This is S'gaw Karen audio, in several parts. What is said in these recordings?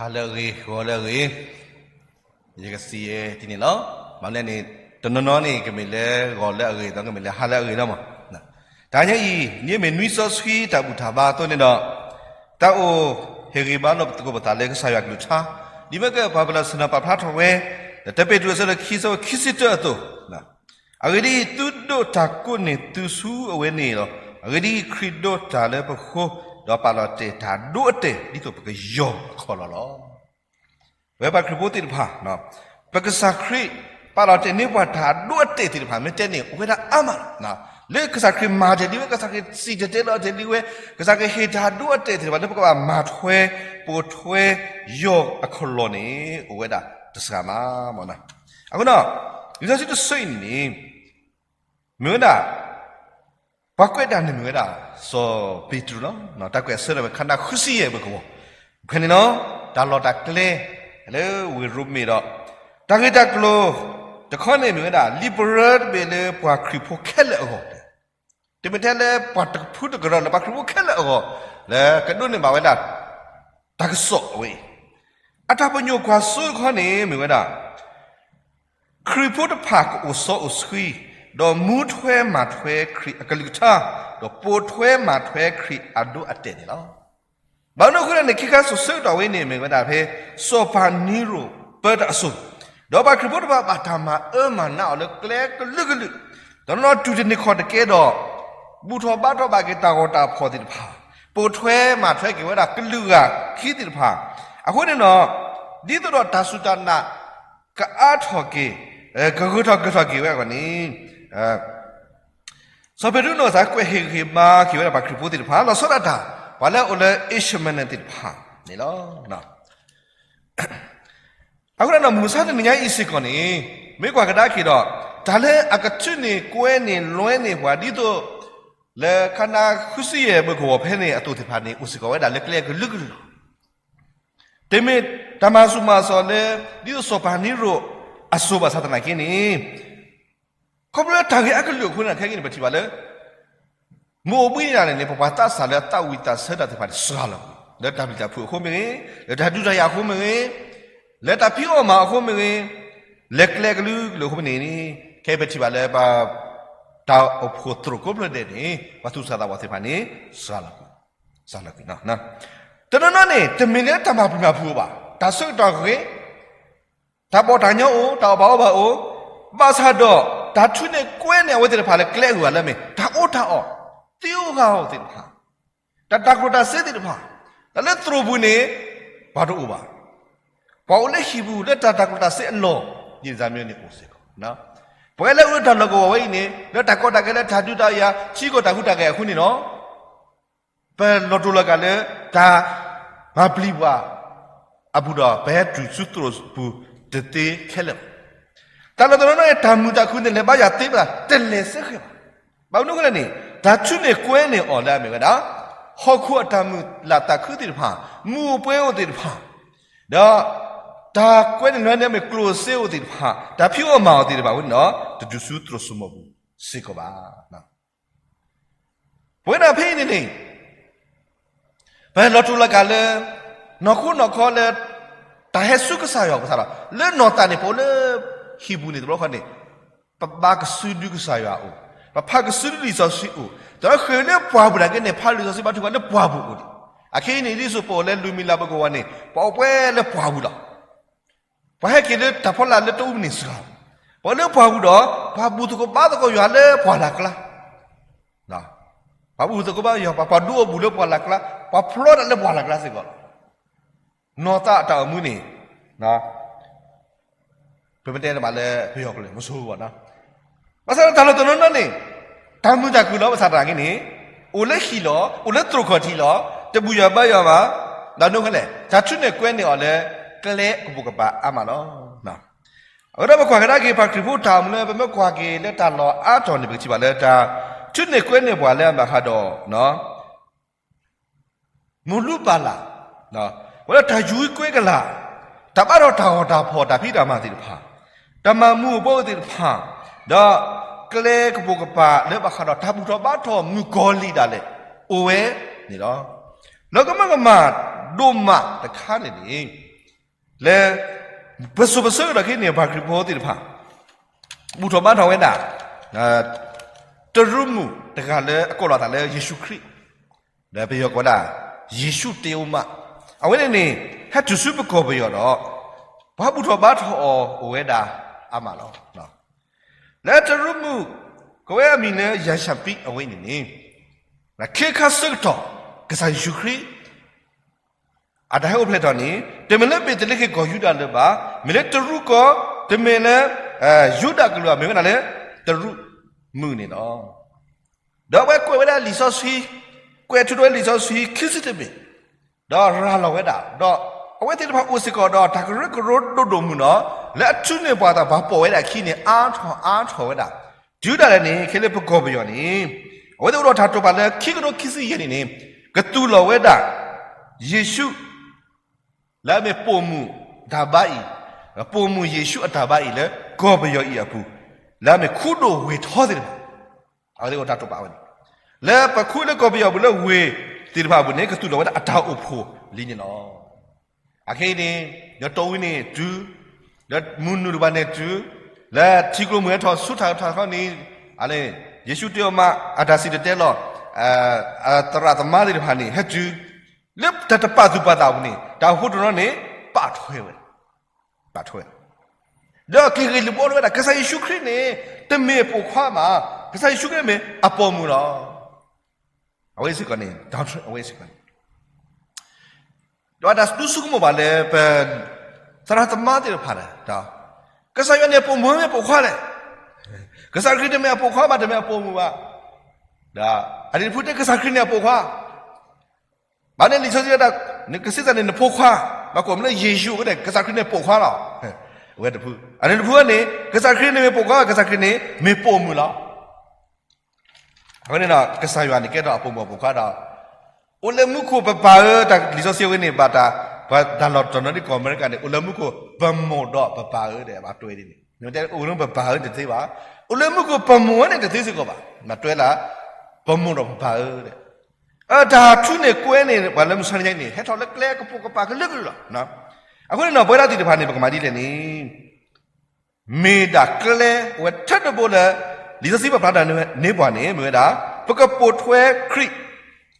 ဟါလၢအဂ့ၤ, ဂီၤလၢအဂ့ၤ, ယကစံးယဲဒ်န့ၣ်လီၤ. ဘၣ်မနုၤလဲၣ်န့ၣ် တနီၤနီၤန့ၣ် ကမ့ၢ်လၢဂီၤလၢအဂ့ၤ ဒီးကမ့ၢ်လၢဟါလၢအဂ့ၤလီၤမး. တဟါညါအံၤ ဒ်အမ့ၢ်နွံစီဆှံတၢ်ဘူၣ်တၢ်ဘါအသိးန့ၣ်ဒီး တၢ်အိၣ်ဟ့ၣ်ဂံၢ်ဘါလိာ်သကိးပသးလၢကစၢ်ယွၤကလုၢ်ကထါ, ဒ်မ့ၢ်ကပှၤပလၢဆ့ၣ်နီၤပာ်ဖျါထီၣ်ဝဲ လၢတၢ်ပ့းတရူးအဆၢဒိၣ်ခံဆၢဖိခံဆံတၢအသိး, အဂ့ၢ်ဒ်အံၤ, သုဒိးတၢ်ကိးန့ၢ်သုဆူအဝဲန့ၣ်လီၤ. အဂ့ၢ်ဒ်အံၤ, ခရံာ်ဒိးတၢ်လၢပဃိ, ဒီးပာ်လီၤတဲာ်တၢ်ဒိအတဲာ် ဒ်သိးပကယီၤအခီၣ်လီၢ်လီၤ. ပဝဲပှၤခရံာ်ဖိသ့ၣ်တဖၣ်, ပကစၢ်ခရံာ်ပာ်လီၤတဲာ်န့ၢ်ပှၤတၢ်ဒိအတဲာ်သ့ၣ်တဖၣ် မ့ၢ်တဲန့ၣ် အိၣ်ဝဲဒၣ်အါမးလီၤ. လၢကစၢ်ခရံာ်မၤတ့ၢ်လံဝဲ, ကစၢ်ခရံာ်စံၣ်တဲၤတဲလီၤတဲာ်လံဝဲ, ကစၢ်ခရံာ်ဟ့ၣ်တၢ်ဒိအတဲာ်သ့ၣ်တဖၣ် လၢပကဘၣ်မၤထွဲ, ပိာ်ထွဲ, ယီၤအခီၣ်လီၢ်န့ၣ် အိၣ်ဝဲဒၣ်တစှၤမးမး. အဃိဒီး လံာ်စီဆှံတဆၢအံၤန့ၣ်န့ၣ် မ့ၢ်ဝဲဒၣ် ပှၤကွဲးတၢ်န့ၣ်မ့ၢ်ဝဲဒၣ် စီၤပ့းတရူးလီၤ. တၢ်ကွဲးအဆၢထၢၣ်ဝဲခါနၢ်ဃုဆံယဲၢ်ဘၢၣ်ကဝီၤ, ဖဲန့ၣ်လီၤ, တၢ်လီၢ်တၢ်ကျဲ လၢဝ့ၢ်ရိမ့ၤဒီး တၢ်ဂ့ၢ်တၢ်ကျိၤတခီန့ၣ်မ့ၢ်ဝဲဒၣ် လံာ်ပရၢတဘ့ၣ်လၢပှၤခရံာ်ဖိခဲလၢာ်အဂီၢ်, တမ့ၢ်ထဲလၢပှၤတဖုတကရၢ လၢပှၤခရံာ်ဖိခဲလၢာ်အဂီၢ် လၢကဒိးန့ၢ်ဘၣ်ဝဲဒၣ် တၢ်ကစီၣ်အဝဲအံၤ, အတၢ်ပညိၣ်ကွၢ်စိတခီန့ၣ်မ့ၢ်ဝဲဒၣ် ခရံာ်ဖိတဖၣ်ကအိၣ်စီအိၣ်ဆှံ, ဒီးမူထွဲမၤထွဲခရံာ်အကလုၢ်ကထါ, ဒီးပိာ်ထွဲမၤထွဲခရံာ်အဒိအတဲာ်န့ၣ်လီၤ. ဘၣ်မနုၤအဃိလဲၣ်န့ၣ် ခံခါစိၤဆၢကတီၢ်ဝဲန့ၣ်မ့ၢ်ဝဲဒၣ်ဖဲ စီၤပၤနံရိၣ်ပၢတၢ်အစိၤ, ဒီးပှၤခရံာ်ဖိတဖၣ်ဘၣ်တၢ်မၤအၢမၤနးအီၤလၢကျဲကလုာ်ကလုာ်, တနီၤနီၤတူၢ်တန့ၢ်ခီၣ်တကဲဒီး ဘူၣ်ထီၣ်ဘါထီၣ်ဘၣ်က့ၤတၢ်ဂီၤတၢ်ဖီၣ်သ့ၣ်တဖၣ်, ပိာ်ထွဲမၤထွဲက့ၤဝဲဒၣ်ကလုာ်ဂၤခံသ့ၣ်တဖၣ်, အဃိန့ၣ်ဒီး ဒ်သိးဒီးတၢ်စူၢ်တၢ်နာ် ကအါထီၣ်က့ၤ, ကဂုာ်ထီၣ်ကဲၤထီၣ်က့ၤဝဲအဂီၢ်န့ၣ်, စီၤပ့းတရူးနီၢ်ကစၢ်ကွဲးဟ့ၣ်ဂံၢ်ဟ့ၣ်ဘါက့ၤဝဲဒၣ်ပှၤခရံာ်ဖိသ့ၣ်တဖၣ် လီၤဆီဒၣ်တၢ် ပှၤလၢအအိၣ်လၢအ့းရှမနၢၣ်သ့ၣ်တဖၣ်န့ၣ်လီၤ. အဃိဒီး မုၢ်မဆါတနံၤညါအံၤစ့ၢ်ကီးန့ၣ် မ့ၢ်ကွၢ်ကဒါက့ၤဒီး တၢ်လၢအကထုးန့ၢ်ကွဲန့ၢ်လွဲန့ၢ်ပှၤဒ်သိး လၢခါနၢ်ဃုဆံယဲၢ်ဘၢၣ်ကဝီၤဖဲန့ၣ်အသိးသ့ၣ်တဖၣ်န့ၣ် အိၣ်စ့ၢ်ကီးဝဲဒၣ်လၢကျဲကလုာ်ကလုာ်လီၤ. တမ့ၢ်တၢ်မၤဆူၣ်မၤစိးလၢ ဒ်သိးစီၤပၤနံရိၣ်အစိၤဘၣ်ဆၣ်သနာ်က့န့ၣ်, ခီဖျိလၢတၢ်ဂ့ၢ်အကလုာ်အဃိန့ၣ် ခဲကနံၣ်န့ၣ် ပထံၣ်ဘၣ်လၢ မ့ၢ်အိၣ်ဘှံးနံၤဒၣ်လဲာ်န့ၣ် ပပှၤသးစၢ်လၢအသးဝံၣ်သးဆၢတၢ်သ့ၣ်တဖၣ်န့ၣ် စှၤလီၤကွံာ်, လၢတၢ်ပျံၤတၢ်ဖုးအဃိမ့ၢ်ဂ့ၤ, လၢတၢ်ဒုးတၢ်ယၤအဃိမ့ၢ်ဂ့ၤ, လၢတၢ်ဖံးအီၣ်မၤအီၣ်အဃိမ့ၢ်ဂ့ၤ, လၢကျဲကလုာ်ကလုာ်အဃိမ့ၢ်န့ၣ်, ခဲအံၤပထံၣ်ဘၣ်လၢပ တၢ်အိၣ်ဖှိၣ်သရိာ်ကိးဖျၢၣ်ဒဲးန့ၣ် ပှၤသူၣ်စၢ်သးဘီၣ်သ့ၣ်တဖၣ်န့ၣ် စှၤလီၤကွံာ်, စှၤလီၤကွံာ်. တနီၤနီၤန့ၣ် တမ့ၢ်လၢတၢ်မၤပျံၤမၤဖုးအီၤဘၣ်, တၢ်ဆၢကတီၢ်ဂ့ၤ, တၢ်ဘီၣ်တၢ်ညီအိၣ်, တၢ်အီၣ်ဘၣ်အီဘၣ်အိၣ်, ဘၣ်ဆၣ်ဒီး တၢ်ထုးန့ၢ်ကွဲန့ၢ်အဝဲသ့ၣ်တဖၣ်လၢကျဲအဂုၤအဂၤလၢအမ့ၢ် တၢ်အီၣ်တၢ်အီ, သ့အိၣ်ဂၢၢ်အိၣ်သ့ၣ်တဖၣ်, တၢ်တၤကျိၣ်တၤစ့သ့ၣ်တဖၣ်, တၢ်လၢသရိာ်ပူၤန့ၣ် ပှၤတအိၣ်ဘၣ်. ပှၤအိၣ်လၢဟံၣ်ပူၤလၢတၢ်တၤကျိၣ်တၤစ့အလီၢ်, ဒ်န့ၣ်မ့ၢ်န့ၣ်အိၣ်စ့ၢ်ကီး. ပဝဲလၢအိၣ်လၢတၢ်လီၢ်ကဝီၤဝဲအံၤန့ၣ် လၢတၢ်ကီတၢ်ခဲလၢတၢ်ဒုးတၢ်ယၤ ထံကီၢ်တၢ်ဟူးတၢ်ဂဲၤအဃိန့ၣ်လီၤ. ပလီၤတိာ်လီၤကးလၢ တၢ်မၤပျံၤပှၤအပူၤဒီး ပဟဲတုၤဆူသရိာ်ပူၤတသ့ခဲလၢာ်ဘၣ်. တၢ်လီၢ်တနီၤနီၤန့ၣ် တၢ်မုာ်တၢ်ခုၣ်န့ၣ် လဲၤဘါယွၤသ့ပသး တလဲၤစ့ၢ်ကီးဘၣ်. ဘၣ်မနုၤအဃိလဲၣ်န့ၣ် တၢ်ထုးန့ၢ်ကွဲန့ၢ်အီၤလၢအမ့ၢ်ဝဲဒၣ် ဟီၣ်ခိၣ်အတၢ်မုာ်လၤသးခုသ့ၣ်တဖၣ်, မူးအိၣ်ပွဲအိၣ်သ့ၣ်တဖၣ်, ဒီး တၢ်ကွဲန့ၢ်လွဲန့ၢ်အမ့ၢ်ကျိၣ်စ့အိၣ်သ့ၣ်တဖၣ်, တၢ်ဖံးအီၣ်မၤအီၣ်သ့ၣ်တဖၣ်အဃိန့ၣ်ဒီး တတုၤဆူသရိာ်စိမိၤပူၤစ့ၢ်ကီးဘၣ်. ပဝဲဒၣ်ဖဲအံၤန့ၣ်န့ၣ် ပလီၤတိာ်လီၤကးလၢ နီၢ်ခိနီၢ်ခီလၢ တၢ်ဟဲဆူကစၢ်ယွၤအပူၤစ့ၢ်ကီး, လၢနီၢ်သးန့ၣ် ပအိၣ်လၢဟံၣ်ပူၤန့ၣ်တဘျီဃီန့ၣ် ပဘါကစုဒုကစၢ်ယွၤအိၣ်, ပဖးကစုဒုလံာ်စီဆှံအိၣ်, ဒီးဃ့ၢ်လၢပှၢ်ပူၤတၢ်က့န့ၣ် ဖးလံာ်စီဆှံဘါထုကဖၣ်လၢပှၢ်ပူၤအိၣ်န့ၣ်, အခဲအံၤန့ၣ် ဒ်သိးပအိၣ်လၢလူၤမံၤလၤဘၢကဝီၤန့ၣ် ပအိၣ်ပှဲၤလၢပှၢ်ပူၤလီၤ. ပှၤဟဲက့ၤလၢတၢ်ဖီလာ်လၢတအူမံးနံးစှၤ, ပှၤလၢပှၢ်ပူၤဒီး ပှၤဘူၣ်သကိးဘါသကိးယွၤလၢပှၢ်လၢ်ကျါ, ပှၤဘူၣ်သကိးဘါယွၤ ပှၤဒူအီၣ်ဘူၣ်လၢပှၢ်လၢ်ကျါ, ပှၤဖျီတၢ်လၢပှၢ်လၢ်ကျါစ့ၢ်ကီးလီၤ. နီၢ်သးအတၢ်အိၣ်မူန့ၣ် ပမ့ၢ်တဲတဘၣ်လၢပယီၤကျိာ်န့ၣ် မဆိဘၣ်နီၤ. ဘၣ်ဆၣ်ဒီးတၢ်လီၢ်တနီၤနီၤန့ၣ် တၢ်မုာ်တၢ်ခုၣ်လီၤ ဘၣ်ဆၣ်သနာ်က့န့ၣ် အိၣ်လၢဟံၣ်လီၤ, အိၣ်လၢသရိာ်ခီၣ်ထံးလီၤ, တဘူၣ်ယွၤဘါယွၤဘၣ်, ဒီးဒ်လဲၣ် တၢ်ထုးန့ၢ်ကွဲန့ၢ်အီၤလၢ ကျဲကပိာ်ကပၤအါမးလီၤ. အဃိဒီးပကွၢ်ကဒါက့ၤ ပှၤခရံာ်ဖိတၢ်အိၣ်မူလၢ ပမ့ၢ်ကွၢ်က့ၤလၢတၢ်လီၢ်အါတီၢ်န့ၣ် ပကထံၣ်ဘၣ်လၢတၢ်ထုးန့ၢ်ကွဲန့ၢ်ပှၤလၢအဘၣ်ဃးဒီး မူးလူပၢ်လၢ်, ပဝဲဒၣ်တၢ်ယူၤကွဲကလာ်, တၢ်ဘါထီၣ်တၢ်ဂီၤတၢ်ဖီၣ်တၢ်ဖံးတၢ်မၤသ့ၣ်တဖၣ်, တၢ်မၤမူးအိၣ်ဘှီးအိၣ်သ့ၣ်တဖၣ်, ဒီးကျဲကပိာ်ကပၤလၢဘၣ်ဃးဒီးတၢ်ဘူၣ်ထီၣ်ဘါထီၣ်မုၣ်ကီၤလံၢ်ဒၣ်လဲာ် အိၣ်ဝဲန့ၣ်လီၤ. လၢကမၢကမၣ်ဒိၣ်မးတခါန့ၣ်န့ၣ် လၢ ပစိၤပဆၢကတီၢ်ခဲအံၤန့ၣ် ပှၤခရံာ်ဖိသ့ၣ်တဖၣ် ဘူၣ်ထီၣ်ဘါထီၣ်ဝဲဒၣ် တရူးမုၣ်တဂၤလၢအကိးလီၤအသးလၢယ့ၣ်ၡူးခရံာ် ဒီးပယီၤကိးဝဲဒၣ် ယေရှုတယောက်မ အဝဲန့ၣ်န့ၣ် ဟဲတုၤဆူပကီၢ်ပယီၤဒီး ပှၤဘူၣ်ထီၣ်ဘါထီၣ်အီၤအိၣ်ဝဲဒၣ်အါမးလီၤ. လၢတရူးမုၣ် ကိးဝဲအမံၤလၢယၤၡၣ်ပံ အဝဲန့ၣ်န့ၣ် ခ့ခါဆၢကတီၢ် ကစၢ်ယ့ၣ်ၡူးခရံာ် အတၢ်ဟဲအိၣ်ဖျဲၣ်ထီၣ်န့ၣ် တမ့ၢ်လၢဘ့းသလ့ဃ့ၣ်ကီၢ်ယူဒၤလၢၤဘၣ်, မ့ၢ်လၢတရူးကီၢ်, တမ့ၢ်လၢ ယူဒၤကလုာ်ဘၣ်, မ့ၢ်ဝဲဒၣ်လၢ တရူးမုၣ်န့ၣ်လီၤ. ဒီးအဝဲကွဲးဝဲဒၣ်လံာ်စီဆှံ, ကွဲးထုးထီၣ်ဝဲလံာ်စီဆှံခံဆံတဘ့ၣ်, ဒီးရၤလီၤဝဲဒၣ်, ဒီးအဝဲသ့ၣ်တဖၣ်အိၣ်စ့ၢ်ကီးဒီးတၢ်ကရၢကရိဒိၣ်ဒိၣ်မုၢ်နီၢ်, လၢအထုးန့ၢ်ပှၤအသး ပှၤပိာ်ဝဲဒၣ်အခံန့ၣ် အါထီၣ်အါထီၣ်ဝဲဒၣ်, တုၤဒၣ်လဲာ်န့ၣ် ခဲလၢပကီၢ်ပယီၤန့ၣ် အဝဲသ့ၣ်အိၣ်ဒီးတၢ်တိာ်ပာ်လၢခံကထိခံဆံယဲၢ်နံၣ်န့ၣ် ကသူၣ်လီၤဝဲဒၣ် ယ့ၣ်ၡူး လၢအမ့ၢ်ပိာ်မုၣ်တၢ်ဘါအံၤ, ပိာ်မုၣ်ယ့ၣ်ၡူးအတၢ်ဘါအံၤလၢကီၢ်ပယီၤအံၤအပူၤ, လၢအမ့ၢ်ခူဒိၣ်ဝ့ၢ်ထီသ့ၣ်တဖၣ်, အဝဲသ့ၣ်အိၣ်တၢ်တိာ်ပာ်ဝဲန့ၣ်, လၢပခူလၢကီၢ်ပယီၤပူၤလၢဝ့ၢ်သ့ၣ်တဖၣ်အပူၤန့ၣ် ကသူၣ်လီၤဝဲဒၣ်အတၢ်အိၣ်ဖှိၣ်လံန့ၣ်လီၤ. အခဲအံၤန့ၣ် ဒီးတီၢ်ဝံၤန့ၣ်တုၤ, လၢမုၢ်နုာ်တပၤန့ၣ်တုၤ, လၢထံကျိမုၢ်ဟဲထီၣ်ဆူထးထီၣ်ခီန့ၣ်, ယ့ၣ်ၡူးတ့အီၤမး အတၢ်စံၣ်တဲၤတဲလီၤ, သရၣ်သမါသ့ၣ်တဖၣ်န့ၣ် ဟဲတုၤ လၢတၢ်တပာ်သူၣ်ပာ်သးအပူၤန့ၣ် တၢ်အိၣ်ဖှိၣ်တနီၤန့ၣ် ပာ်ထွဲဝဲ, ပာ်ထွဲဝဲ, ဒီးက့ၤဂ့ၢ်လိာ်ဘှီဝဲဒၣ် ကစၢ်ယ့ၣ်ၡူးခရံာ်န့ၣ် တမ့ၢ်ပိာ်ခွါဘၣ်, ကစၢ်ယ့ၣ်ၡူးခရံာ်မ့ၢ်အပိာ်မုၣ်လီၤ. အဝဲစ့ၢ်ကီးန့ၣ် doctrine အဝဲစ့ၢ်ကီးန့ၣ် ဒီးတၢ်ဒုးဆိကမိၣ်ဘၣ်လၢပ သရၣ်သမါသ့ၣ်တဖၣ်န့ၣ်, ကစၢ်ယွၤန့ၣ် ပိာ်မုၣ်မ့ၢ်ပိာ်ခွါလဲၣ်, ကစၢ်ခရံာ်တမ့ၢ်အပိာ်ခွါဘၣ်, တမ့ၢ်အပိာ်မုၣ်ဘၣ်, ဒီးအန့ၣ်တဖုတဲကစၢ်ခရံာ်န့ၣ်အပိာ်ခွါ, ဘၣ်န့ၣ်လံာ်စီဆှံတဲဒၣ် နကစံးသးန့ၣ်နဖိခွါ, ဘၣ်ကိးမ့ၢ်လၢယ့ၣ်ၡူးအဃိန့ၣ် ကစၢ်ခရံာ်န့ၣ်ပိာ်ခွါလီၤ. အဝဲတဖု, အန့ၣ်တဖုန့ၣ် ကစၢ်ခရံာ်န့ၣ်မ့ၢ်ပိာ်ခွါ, ကစၢ်ခရံာ်န့ၣ်မ့ၢ်ပိာ်မုၣ်လီၤ. အဃိန့ၣ်ဒီး ကစၢ်ယွၤန့ၣ်ကဲထီၣ်အပိာ်မုၣ်အပိာ်ခွါဒီး အိၣ်လၢမူခိၣ်ပပၢ်ဧၢ, တၢ်လံာ်စီဆှံအဝဲန့ၣ် ဘၣ်တၢ် ပှၤတၢ်လီၢ်တတီၤနီၤဒ်ကီၢ်အမဲရကၤန့ၣ် အိၣ်လၢမူခိၣ်ပမိၢ်ဒီးပပၢ်ဧၢဒီး ဘၣ်တွဲဒ်န့ၣ်, မ့ၢ်တဲအိၣ်လၢပပၢ်ဧၢတသ့ဘၣ်, အိၣ်လၢမူခိၣ်ပမိၢ်ဝဲန့ၣ်တသ့စ့ၢ်ကီးဘၣ်, မ့ၢ်တွဲလၢ ပမိၢ်ဒီးပပၢ်ဧၢဒီး တၢ်ထူန့ၢ်ကွဲန့ၣ် ပှၤလၢမုၢ်ဆါနံၤညါအံၤန့ၣ် ဟဲထီၣ်လၢကျဲကပိာ်ကပၤကလုာ်ကလုာ်လီၤ. အဃိန့ၣ်ဒီး ပဝဲဒၣ်သ့ၣ်တဖၣ်န့ၣ် ပကမၤဒ်လဲၣ်န့ၣ် မ့ၢ်ဒၣ်ကျဲဝဲထဲတဘိလၢ လံာ်စီဆှံပာ်ဖျါတၢ်န့ၢ်ပှၤန့ၣ် မ့ၢ်ဝဲဒၣ် ပကပိာ်ထွဲခရံာ်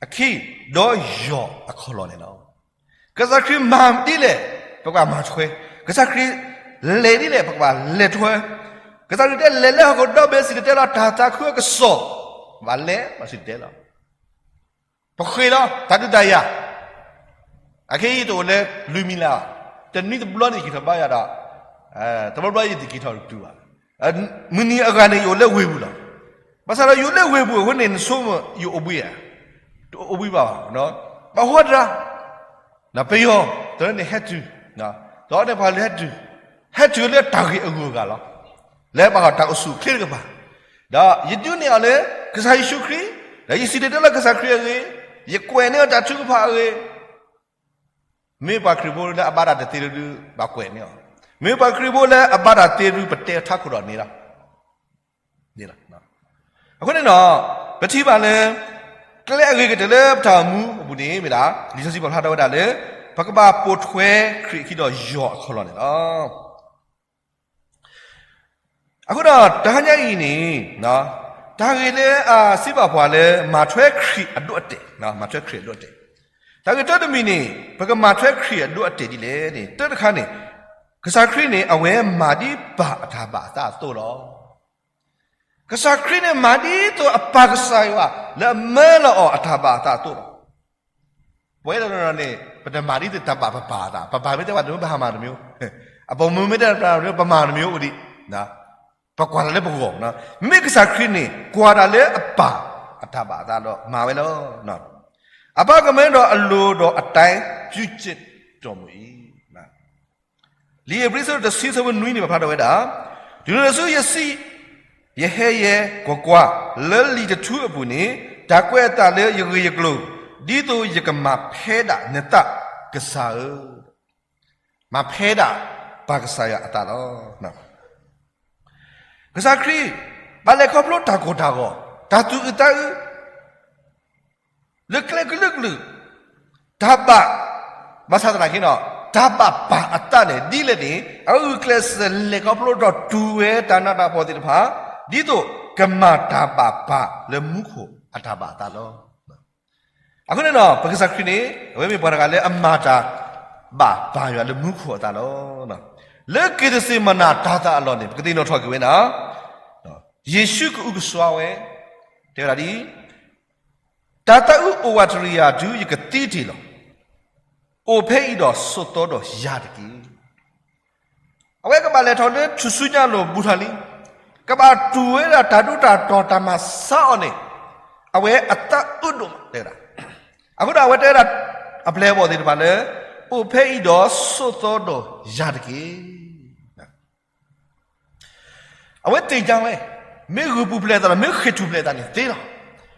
အခံ ဒီးယွၤအခီၣ်လီၢ်န့ၣ်လီၤ. ကစၢ်ခရံာ်မၤဒ်လဲၣ် ပကဘၣ်မၤထွဲ, ကစၢ်ခရံာ်လဲၤဒ်လဲၣ် ပကဘၣ်လဲၤထွဲ, ကစၢ်ခရံာ်တဲလဲၤလၢဟီၣ်ခိၣ်ဒီဘ့ၣ် စံၣ်တဲၤတဲလီၤ တၢ်သးခုအကစီၣ်, ဘၣ်လဲၤ ဘၣ်စံၣ်တဲၤတဲလီၤ ပဃ့ၢ်လီၤ တၢ်ဒုးတၢ်ယၤ, အခဲအံၤတအိၣ်လၢလွံၢ်မံၤလၢ်ဘၣ်, တနွံတဘျီန့ၣ် ယက့ၤထီၣ်ဘါယွၤဒီး, တဘျီဘျီယတက့ၤထီၣ်တတုၤဘၣ်. မုၢ်နံၤအဂၤန့ၣ် ယအိၣ်လၢဝ့ၢ်ပူၤလီၤ. ဘၣ်ဆၣ်ဒီးယအိၣ်လၢဝ့ၢ်ပူၤအဃိန့ၣ် နဆိကမိၣ်ယအိၣ်ဘှံးဧါ, တအိၣ်ဘှံးဘၣ်, ဘၣ်ဟီဒရါ ပယီၤ တၢ်န့ၣ်ဟဲတုၤ, ဒီးန့ၣ်ပှၤလၢဟဲတုၤ, ဟဲတုၤလၢတၢ်ဂ့ၢ်အဂုၤအဂၤလီၤ. လၢဘၣ်ဃးတၢ်အိၣ်ဆူၣ်အိၣ်ချ့တကပၤ, ဒီးယဒုးနဲၣ်အီၤလၢ ကစၢ်ယ့ၣ်ၡူးခရံာ်, ဒီးယစံၣ်တဲၤတဲလီၤကစၢ်ခရံာ်အဂ့ၢ်, ယကွဲးန့ၢ်အီၤတၢ်ထုကဖၣ်အဂ့ၢ်, မ့ၢ်ပှၤခရံာ်ဖိလၢအဘၣ်တၢ်တသ့ဒုး ဘၣ်ကွဲးန့ၢ်အီၤ, မ့ၢ်ပှၤခရံာ်ဖိလၢအဘၣ်တၢ်သ့ဒုး ပတဲထးခိၣ်ဒီးန့ၣ်လီၤ. အဃိန့ၣ်ဒီး ပထံၣ်ဘၣ်လၢ ကျဲအဂ့ၤကတၢၢ်လၢပတၢ်အိၣ်မူအပူၤန့ၣ် မ့ၢ်ဒၣ် လံာ်စီဆှံပာ်ဖျါထီၣ်ဝဲဒၣ်လၢ ပကဘၣ်ပိာ်ထွဲခရံာ်အခံဒီးယွၤအခီၣ်လီၢ်န့ၣ်လီၤ. အဃိဒီး တဟါညါအံၤန့ၣ် တၢ်ဂ့ၢ်လၢအစံးဘၣ်ပှၤလၢ မၤထွဲခရံာ်အဒိၣ်အတဲာ်, မၤထွဲခရံာ်အဒိၣ်အတဲာ်, တၢ်ဂ့ၢ်တၢတမံၤန့ၣ် ပကမၤထွဲခရံာ်အဒိၣ်အတဲာ်ဒ်လဲၣ်န့ၣ် တၢတခါန့ၣ် ကစၢ်ခရံာ်န့ၣ် အဝဲမၤဒ်ပၢ်အတၢ်ဘၣ်အသးအသိးလီၤ. ကစၢ်ခရံာ်န့ၣ် မၤဒ်သိးအပၢ်ကစၢ်ယွၤ လၢအမၢလီၤအီၤအတၢ်ဘၣ်အသးအသိးလီၤ. ပဝဲဒၣ်န့ၣ် ပတမၤဒ်သိးတၢ်ဘၣ်ပပၢ်အသး, ပပၢ်မ့ၢ်တဲပှၤတမံၤ ပဟးမၤတမံၤ, အပိာ်မုၣ်မ့ၢ်တဲပှၤတမံၤ ပမၤတမံၤအိၣ်ဒံး, ပကွၢ်တၢ်လၢပဂီၢ်, မ့မ့ၢ်ကစၢ်ခရံာ်န့ၣ် ကွၢ်တၢ်လၢအပၢ်အတၢ်ဘၣ်အသးဒီးမၤဝဲလီၤ. အဘၣ်ကမၢဒီးအလိၤဒီးအတၢ် ပြုချက်တော်မူ အံၤ လံာ်ဧ့ၤဘြံၤ အဆၢဒိၣ်တဆံ အဆၢဖိနွံန့ၣ် ပာ်ဖျါထီၣ်ဝဲဒၣ်, တုၤနုၤလၢဆူယစံး, ယဟဲယဲ, ကွၢ်ကွၢ်, လၢလံာ်တထူအပူၤန့ၣ် တၢ်ကွဲးအသးလၢယဂ့ၢ်ယကျိၤ, ဒ်သိးယကမၤဖဲဒၣ်နသး ကစၢ်ဧၢ, မၤဖဲဒၣ်ပၢ်ကစၢ်ယွၤအသးလီၤ. ကစၢ်ခရံာ် ဘၣ်လဲၤခီဖျိတၢ်ကိၢ်တၢ်ဂီၤ, တၢ်သူၣ်အုးသးအုး လၢကျဲကလုာ်ကလုာ်, တၢ်ဘၣ်, ဘၣ်ဆၣ်သနာ်က့ဒီး တၢ်ဘၣ်ပာ်အသးန့ၣ် ဒ်လဲၣ်န့ၣ် အဂုာ်ကျဲးစၢးလဲၤခီဖျိဒီးတူၢ်ဝဲတၢ်နးတၢ်ဖှီၣ်သ့ၣ်တဖၣ် ဒ်သိးကမၤတၢ်ဘၣ်ပာ်လၢမူခိၣ်အတၢ်ဘၣ်အသးလီၤ. အဃိန့ၣ်ဒီး ပကစၢ်ခရံာ်န့ၣ် အဝဲမ့ၢ်ပှၤတဂၤလၢအမၤတၢ်ဘၣ်ပာ်ယွၤလၢမူခိၣ်အသးလီၤ. လၢက့ၤသစ့ၤမနၤတၤသၣ်အလီၢ်န့ၣ် ပကသ့ၣ်နီၣ်ထီၣ်က့ၤဝဲဒၣ် ယ့ၣ်ၡူးကအုကစွါဝဲ, တဲဝဲဒၣ်ဒ်အံၤ, တၤသၣ်အုးအိၣ်ဝးတရံးယၤတုၤယကသံတ့ၢ်လီၤ. အိၣ်ဖဲအံၤဒီးဆိးသီဒီးယၤတက့ၢ်. အဝဲကဘၣ်လဲၤထီၣ်လၢထူၣ်စုညါလိၤဘူးထီၣ်လံ, ကဘၣ်တူၢ်ဝဲဒၣ်တၢ်ဒိတၢ်တီၤတၢ်မၤဆါအီၤန့ၣ်, အဝဲအသၣ်အုးဒိၣ်မး တဲဝဲဒၣ်. အဃိဒီးအဝဲတဲဝဲဒၣ် အပျဲၢ်အဘီၣ်သ့ၣ်တဖၣ်လၢ အိၣ်ဖဲအံၤဒီးဆိးသီဒီးယၤတက့ၢ်. အဝဲသ့ၣ်ညါဝဲ, မ့ၢ်ဂုာ်ပူၤဖျဲးအသးဒီး မ့ၢ်ဃ့ၢ်ထူၣ်ဖျဲးအသးန့ၣ်သ့လီၤ.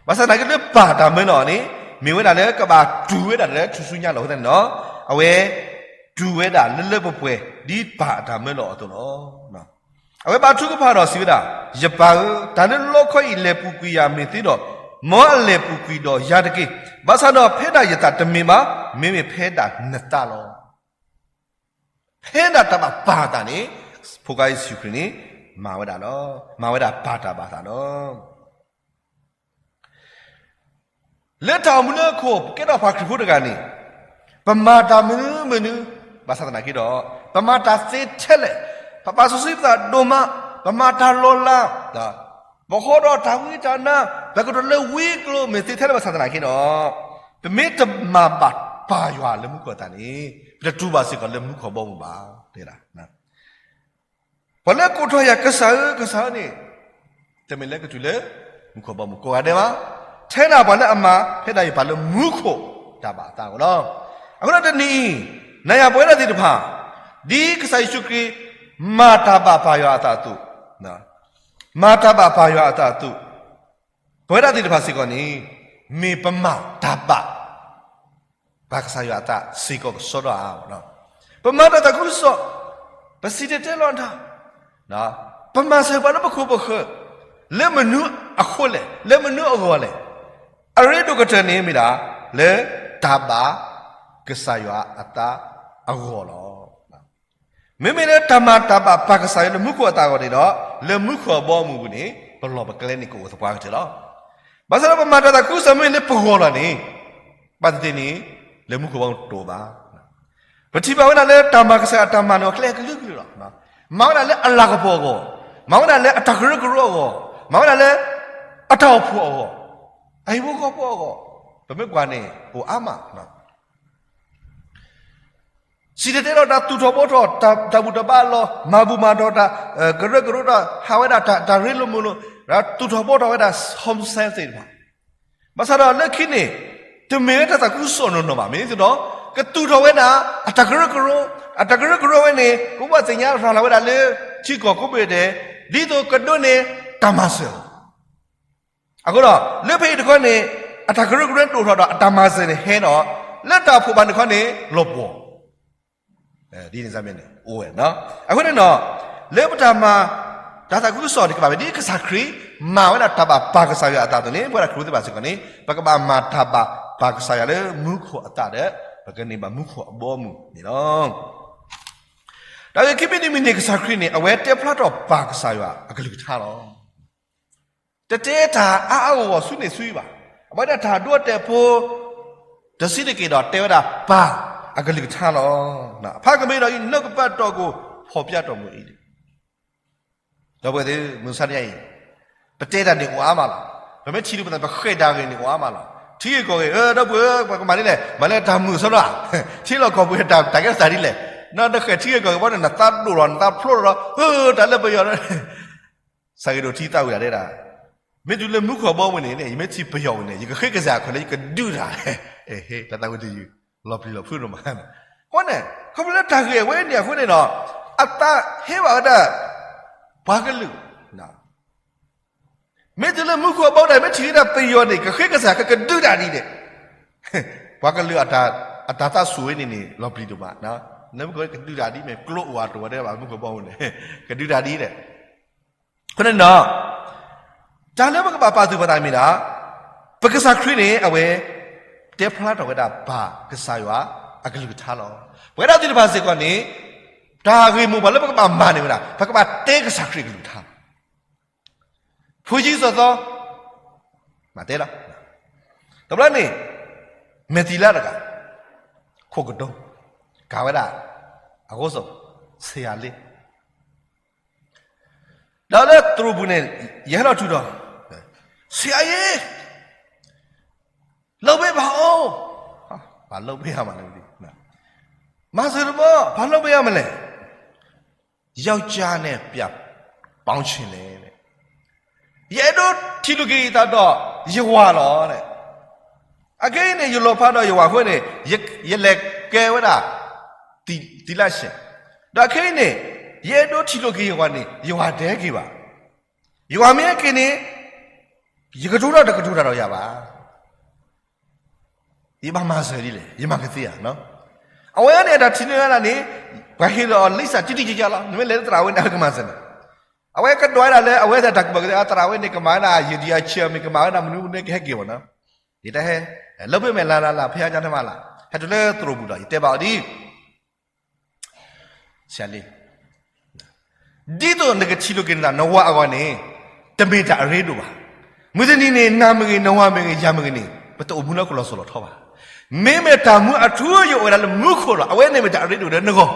ဘၣ်ဆၣ်သနာ်က့လၢပၢ်တၢ်မၢလီၤအီၤန့ၣ် မ့ၢ်ဝဲဒၣ်လၢကဘၣ်တူၢ်ဝဲဒၣ်လၢထူၣ်စုညါလီၤအဃိသတးန့ၣ်ဒီး အဝဲတူၢ်ဝဲဒၣ်လၢလၢပှဲၤပှဲၤ ဒ်ပၢ်အတၢ်မၢလီၤအီၤအသိးလီၤ. အဝဲဘါထုကဖၣ်ဒီးစံးဝဲဒၣ်, ယပၢ်ဧၢ, တၢ်လၢလီခီအံၤလဲၤပူၤကွံာ်ယၤမ့ၢ်သ့ဒီး, မ်အလဲၤပူၤကွံာ်ဒီးယၤတက့ၢ်. ဘၣ်ဆၣ်ဒီးဖဲဒၣ်ယသးတမ့ၢ်ဘၣ်, မ့မ့ၢ်ဖဲဒၣ်နသးလီၤ. ဖဲဒၣ်တၢ်ဘၣ်ပာ်အသးန့ၣ် ဖိခွါယ့ၣ်ၡူးခရံာ်န့ၣ် မၤဝဲဒၣ်လီၤ. မၤဝဲဒၣ်ပၢ်တၢ်ဘၣ်အသးလီၤ. လၢတၢ်အိၣ်မူလၢဟီၣ်ခိၣ် ပကဲထီၣ်ပှၤခရံာ်ဖိတဂၤန့ၣ် ပမၤတၢ်မနုၤမနုၤ ဘၣ်ဆၣ်သနာ်က့ဒီး ပမၤတၢ်သ့ထဲလဲၣ်, ပပာ်စီဆှံပသးဒိၣ်မး, ပမၤတၢ်လီၤလး, ပဃီဒီးတၢ်ဝံတၢ်နါ, ပကတိၤလၢဝံကျိၤမ့ၢ်သ့ထဲလဲၣ်ဘၣ်ဆၣ်သနာ်က့ဒီး ပမ့ၢ်တမၤဘၣ်ပာ်ယွၤလၢမူခိၣ်အသးန့ၣ် ပတတူၢ်ဘၣ်စ့ၢ်ကီးလၢမူခိၣ်အဘီအမုၢ်ဘၣ် တဲဒၣ်. ပှၤလၢကိးထီၣ်ယၤ ကစၢ်ဧၢ, ကစၢ်ဧၢန့ၣ် တမ့ၢ်လၢကတုၤလၢမူခိၣ်အဘီအမုၢ်ကိးဂၤဒဲးဘၣ်. ထဲဒၣ်ပှၤလၢအမၤ ဖဲဒၣ်ယပၢ်လၢမူခိၣ်တၢ်ဘၣ်အသးအဂီၢ်လီၤ. အဃိဒီးတနံၤအံၤ နၤယၤပဝဲဒၣ်သ့ၣ်တဖၣ် ဒ်ကစၢ်ယ့ၣ်ၡူးခရံာ် မၤတၢ်ဘၣ်ပာ်ယွၤအသးအသိး, မၤတၢ်ဘၣ်ပာ်ယွၤအသးအသိး ပဝဲဒၣ်သ့ၣ်တဖၣ်စ့ၢ်ကီးန့ၣ် မ့ၢ်ပမၤတၢ်ဘၣ် ပာ်ကစၢ်ယွၤအသးစ့ၢ်ကီးကစီဒီဧါ. ပမၤတၢ်သးခုကစီၣ်, ပစံၣ်တဲၤတဲလီၤတၢ်, ပမၤစၢၤပှၤလၢပခိၣ်ပဃၢၤ, လၢမနုၤအဃိလဲၣ်, လၢမနုၤအဂီၢ်လဲၣ်. အရ့ဒိၣ်ကတၢၢ်န့ၣ်မ့ၢ်ဒၣ် လၢတၢ်ဘၣ်ကစၢ်ယွၤအသးအဂီၢ်လီၤ. မ့မ့ၢ်လၢတၢ်မၤတၢ်ဘၣ်ပာ်ကစၢ်ယွၤလၢမူခိၣ်အသးအဂီၢ်န့ၣ်ဒီး လၢမူခိၣ်အဘီအမုၢ်ပူၤန့ၣ် ပလီၢ်ပကျဲန့ၣ်ကအိၣ်သပှၢ်ကတၢၢ်လီၤ. ဘၣ်ဆၣ်ဒီးပမၤတၢ်သးခုကစီၣ်မ့ၢ်လၢပဂီၢ်လီၤန့ၣ် ဘၣ်သ့ၣ်သ့ၣ်န့ၣ် လၢမူခိၣ်ဘီမုၢ်တအိၣ်ဘၣ်. ပထံၣ်ဘၣ်ဝဲဒၣ်လၢတၢ်မၤကစၢ်အတၢ်မၤန့ၣ်အကျဲကလုာ်ကလုာ်လီၤ. မၤဝဲဒၣ်လၢအလၤကပီၤအဂီၢ်, မၤဝဲဒၣ်လၢအတၢ်ကရၢကရိအဂီၢ်, မၤဝဲဒၣ်လၢ အတၢ်အိၣ်ဖှိၣ်အဂီၢ်, အဟံၣ်ဖိဃီဖိအဂီၢ်, ပမ့ၢ်ကွၢ်န့ၣ် အိၣ်အါမး စံၣ်တဲၤတဲလီၤတၢ်သူၣ်ထီၣ်ဘှီထီၣ် တၢ်ဘူၣ်တၢ်ဘါအလီၢ်, မၤဘူၣ်မၤတီၤတၢ်, ကရၢကရိတၢ် ဟးဝဲဒၣ်တၢ်ရ့လိာ်မုာ်လိာ်, သူၣ်ထီၣ်ဘှီထီၣ်ဝဲဒၣ် home cell သ့ၣ်တဖၣ်. ဘၣ်ဆၣ်ဒီးလၢခံန့ၣ် တမ့ၢ်လၢတၢ်သးခုကစီၣ်နီၢ်နီၢ်ဘၣ်. မ့ၢ်သ့ဒီး ကသူၣ်ထီၣ်ဝဲဒၣ် အတၢ်ကရၢကရိ, အတၢ်ကရၢကရိဝဲန့ၣ် ကဘၣ်သ့ၣ်ညါရၤလီၤဝဲဒၣ်လၢ ထံကီၢ်ကိးဘ့ၣ်ဒဲး, ဒ်သိးကဒိးန့ၢ်တၢ်မၤစၢၤလီၤ. အဃိဒီး လၢဖဲအံၤတခီန့ၣ် အတၢ်ကရၢကရိဒိၣ်ထီၣ်ဒီးအတၢ်မၤစၢၤန့ၣ်ဟဲဒီး လၢတၢ်အိၣ်ဖှိၣ်ဘၣ်န့ၣ်တခီန့ၣ် လီၤပှီၢ်, ဒ်န့ၣ်န့ၣ် အိၣ်ဝဲ. အဃိန့ၣ်ဒီး လၢပတၢ်မၤ တၢ်သးခုကစီၣ်န့ၣ် ကဘၣ်ဝဲဒ်ကစၢ်ခရံာ် မၤဝဲဒၣ်တၢ်ဘၣ်ပာ်ကစၢ်ယွၤအသးအသိးန့ၣ် ပဝဲဒၣ်ခရံာ်ဖိသ့ၣ်တဖၣ်စ့ၢ်ကီးန့ၣ် ပကဘၣ်မၤတၢ်ဘၣ်ပာ်ကစၢ်ယွၤလၢမူခိၣ်အသးဒီး ပကန့ၢ်ဘၣ်မူခိၣ်အဘီအမုၢ်န့ၣ်လီၤ. တၢ်ဂ့ၢ်ခံမံၤတမံၤန့ၣ် ကစၢ်ခရံာ်န့ၣ် အဝဲတဲဖျါထီၣ်ပၢ်ကစၢ်ယွၤအကလုၢ်ကထါလီၤ. တတဲတၢ်အါအါဂီၢ်ဂီၢ်ဆူန့ၣ်ဆူဘၣ်. အဝဲဒၣ်တၢ်ဒိတဲာ်ဖိ တဆံးတက့ၢ်ဒီးတဲဝဲဒၣ်ပၢ်အကလုၢ်ကထါလီၤ. ဖးကမ့ၢ်ဒီးအံၤ နီၢ်ကပၢ်တီၢ်ကိၣ် ဖီၣ်ဖျါထီၣ်မူအံၤ, ဒီပုၢ်ဝဲၢ်သ့ၣ် မုၢ်ဆါတနံၤအံၤ ပတဲတၢ်န့ၣ်အိၣ်အါမးလီၤ. ပမ့ၢ်ထံၣ်ဒံးပသး ပဃဲၣ်တၢ်ဂ့ၢ်န့ၣ်အိၣ်အါမးလီၤ. ထံဂ့ၢ်ကီၢ်ဂ့ၢ် ဒီပုၢ်ဝဲၢ် ပကမၤဒ်လဲၣ်, မၤလၢတၢ်မုာ်စီဒီဧါ, ထံလီၢ်ကီၢ်ပူၤတၢ်ကဲထီၣ်သးဒ်လဲၣ်, နတဃဲၣ်ထံဂ့ၢ်ကီၢ်ဂ့ၢ်ဘၣ်န့ၣ် နသးဒိၣ်လီၤ နသးဖျိးလီၤ, တၢ်လၢပယီၤ စးဂ့ၤဒိၣ်ထံသးဝံၣ်တၢ်ဒဲဒၣ်, မ့ၢ်တုၤလၢမူခိၣ်အဘီအမုၢ်န့ၣ် ယမ့ၢ်ထံၣ်ပယီၤဝံၤန့ၣ် ယကဃ့ကစၢ်အခွဲးလၢယကဒုးတၢ်, တၢ်သးဝံၣ်တယုၢ် လီၤပျံၤလီၤဖုးဒိၣ်မး. အဃိန့ၣ် ခီဖျိလၢတၢ်ဂ့ၢ်အဝဲန့ၣ်အဃိန့ၣ်ဒီး အသးဟ့ဝဲဒၣ် ပှၤကလုာ် မ့ၢ်တုၤလၢမူခိၣ်အဘီအမုၢ် မ့ၢ်ထံၣ်ဝဲဒၣ်ပယီၤန့ၣ် ကဃ့ကစၢ်ကကဒုးတၢ်ဒ်လဲၣ်, ပှၤကလုာ်အတၢ်သးစူၤဝဲန့ၣ်န့ၣ် လီၤပျံၤဒိၣ်မး, နမ့ၢ်ကဒုးတၢ်ဒ်မ့ၢ်ကျိအိၣ်အတိၢ်ဝဲဒၣ်ဘၣ် မူခိၣ်အဘီအမုၢ်န့ၣ် ကဒုးတၢ်ဒ်လဲၣ်. အဃိန့ၣ်ဒီး တၢ်လၢပကဘၣ်ပာ်သူၣ်ပာ်သးမ့ၢ်ဒၣ် ပကစၢ်ခရံာ်န့ၣ် အဝဲ တဲဖျါထီၣ်ဝဲဒၣ်ပၢ်ကစၢ်ယွၤ အကလုၢ်ကထါလီၤ. ပဝဲဒၣ်သ့ၣ်တဖၣ်စ့ၢ်ကီးန့ၣ် တၢ်ဂ့ၢ်မိၢ်ပှၢ်လၢပကဘၣ်မၤန့ၢ်ဝဲဒၣ် ပကဘၣ်တဲကစၢ်ခရံာ်အကလုၢ်ကထါလီၤ. ဖိဆံးစီၤသီ မၤတဲလီၤ. တဘျီန့ၣ် မဲာ်သံလါတဂၤ ခိၣ်ကဒိ ကၤဝဲဒၣ် အဃိစီၤ ဆံးယၤလ့ ဒီးလၢသရိာ်ပူၤန့ၣ် ယဟဲလီၤတုၤဒီး ဆံးယၤလ့ လုပ်ပေးပါဦး, ဘာလုပ်ပေးရမလဲ, မၤစၢၤတဘၣ်, ဘာလုပ်ပေးရမလဲ, ယောက်ျားနဲ့ပြန်ပေါင်းချင်တယ်, ယအဲၣ်ဒိးထံၣ်လိာ်က့ၤယသးဒီးယဝၤလီၤ. အခဲအံၤန့ၣ် ယလီၤဖးဒီးယဝၤအဃိန့ၣ် ယလဲၤကဲဝဲဒၣ် သံလၢဆဲး, ဒီးအခဲအံၤန့ၣ် ယအဲၣ်ဒိးထံၣ်လိာ်က့ၤယဝၤန့ၣ် ယဝၤတဟဲက့ၤဘၣ်. ယဝၤမ့ၢ်ဟဲက့ၤန့ၣ် ယကတိၤတၢ်တကတိၤတၢ်ဒီးယၤဘၣ်. ယဘၣ်မၤစၢၤဒ်လဲၣ်, ယမၤကသ့ဧါ. အဝဲန့ၣ်အတၢ်ထံၣ်န့ၢ်ဝဲဒၣ်န့ၣ် ပှၤဟ့ၣ်လီၤအီၤလံာ်စၢ်တံၢ်တံၢ်ကကလီၤ, နမ့ၢ်လဲၤလၢသရၣ်ဝဲန့ၣ် အဝဲကမၤစၢၤနၤ. အဝဲကဒွးဝဲဒၣ်လၢအဝဲသ့ၣ်တၢ်ကူၣ်ဘၣ်ကူၣ်သ့, သရၣ်ဝဲန့ၣ် ကမၤဝဲဒၣ်ယံၤဒံအဆၢမ့ၢ် ကမၤဝဲဒၣ်မနုၤမနုၤကဟဲက့ၤဘၣ်နီၤ. ယတဟဲ, လုပ်ပေးမယ်လား, ဖဲညါတမၤလၢ်, ဟဲတုၤလၢသရိာ်ပူၤဒီး ယတဲဘၣ်အီၤဒ် ဆံးယၤလ့ ဒ်သိးနကထံၣ်လိာ်က့ၤနသး နဝၤအဂီၢ်န့ၣ် တမ့ၢ်တၢ်အရ့ဒိၣ်ဘၣ်. မုၢ်တနံၤန့ၣ် နၤမ့ၢ်ဂ့ၤ, နဝၤမ့ၢ်ဂ့ၤ, ယၤမ့ၢ်ဂ့ၤန့ၣ် ပတအိၣ်မူလၢကလီၤစိၤလီၤထီဘၣ်. မ့မ့ၢ်တၢ်မူအထူအယိာ်အိၣ်ဝဲဒၣ်လၢမူခိၣ်လီၤ. အဝဲန့ၣ်မ့ၢ်တၢ်အရ့ဒိၣ်လၢနဂီၢ်,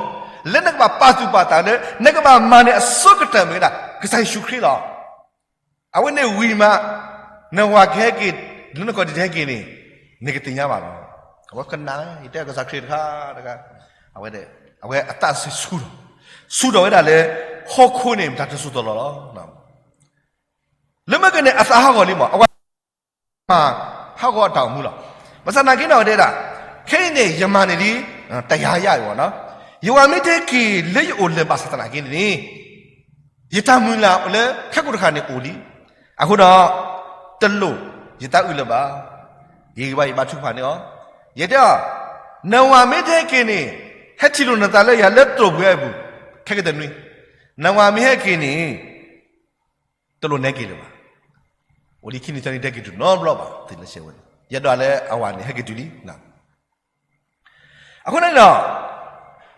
လၢနကဘၣ်ပာ်သူၣ်ပာ်သးလၢ နကဘၣ်မၤန့ၢ်အဆိကတၢၢ်မ့ၢ်ဝဲဒၣ် ကစၢ်ယ့ၣ်ၡူးခရံာ်လီၤ. အဝဲန့ၣ်ဝံၤမး နဝၤကဟဲက့ၤ လၢနခီၣ်ထံးတဟဲက့ၤန့ၣ် နကသ့ၣ်ညါဘၣ်လီၤ. အဝဲကနၣ် ယတဲကစၢ်ခရံာ်တခါတခါ, အဝဲ အဝဲအသးဆူၣ်ထီၣ်, ဆူၣ်ထီၣ်ဝဲဒၣ်လၢ ဟီၣ်ခိၣ်န့ၣ် မ့ၢ်တၢ်တစိၢ်တလီၢ်လီၤ. လၢမ့ၢ်ကန့ၣ် အသးဟးဂီၤလံမး, အဝဲ မၤဟးဂီၤအတၢ်အိၣ်မူလီၤ. ဘၣ်ဆၣ်သနာ်က့န့ၣ် အဝဲတဲဒၣ်, ခဲအံၤန့ၣ် ယမၤန့ၢ်ဒ် တယၤယၤအံၤဘၣ်နီၤ, ယဝၤမ့ၢ်တဟဲက့ၤလၢယအိၣ်လၢၤဘၣ်ဆၣ်သနာ်က့န့ၣ် ယတၢ်မုၢ်လၢ်လၢခဲကိာ်တဃၣ်န့ၣ်အိၣ်လံ. အဃိဒီး တလိၣ်ယသးအုးလၢၤဘၣ်. ယဂံၢ်ဘါယဘါထုကဖၣ်န့ၢ်အီၤ, ယတဲအီၤ, နဝၤမ့ၢ်တဟဲက့ၤန့ၣ် ဟဲထံၣ်လိာ်နသးလၢယၤလၢသရိာ်ပူၤအပူၤ ခဲကတနွံ, နဝၤမ့ၢ်ဟဲက့ၤန့ၣ် တလိၣ်နဟဲက့ၤလၢၤဘၣ်. အိၣ်ဒံးခံနံၤသၢနံၤ တဟဲက့ၤတုၤနီတဘျီဘၣ် သ့ၣ်လၢဆဲးဝဲန့ၣ် ယအဲၣ်ဒိးလၢအဝၤန့ၣ် ဟဲက့ၤတုၤလံ. အဃိန့ၣ်ဒီး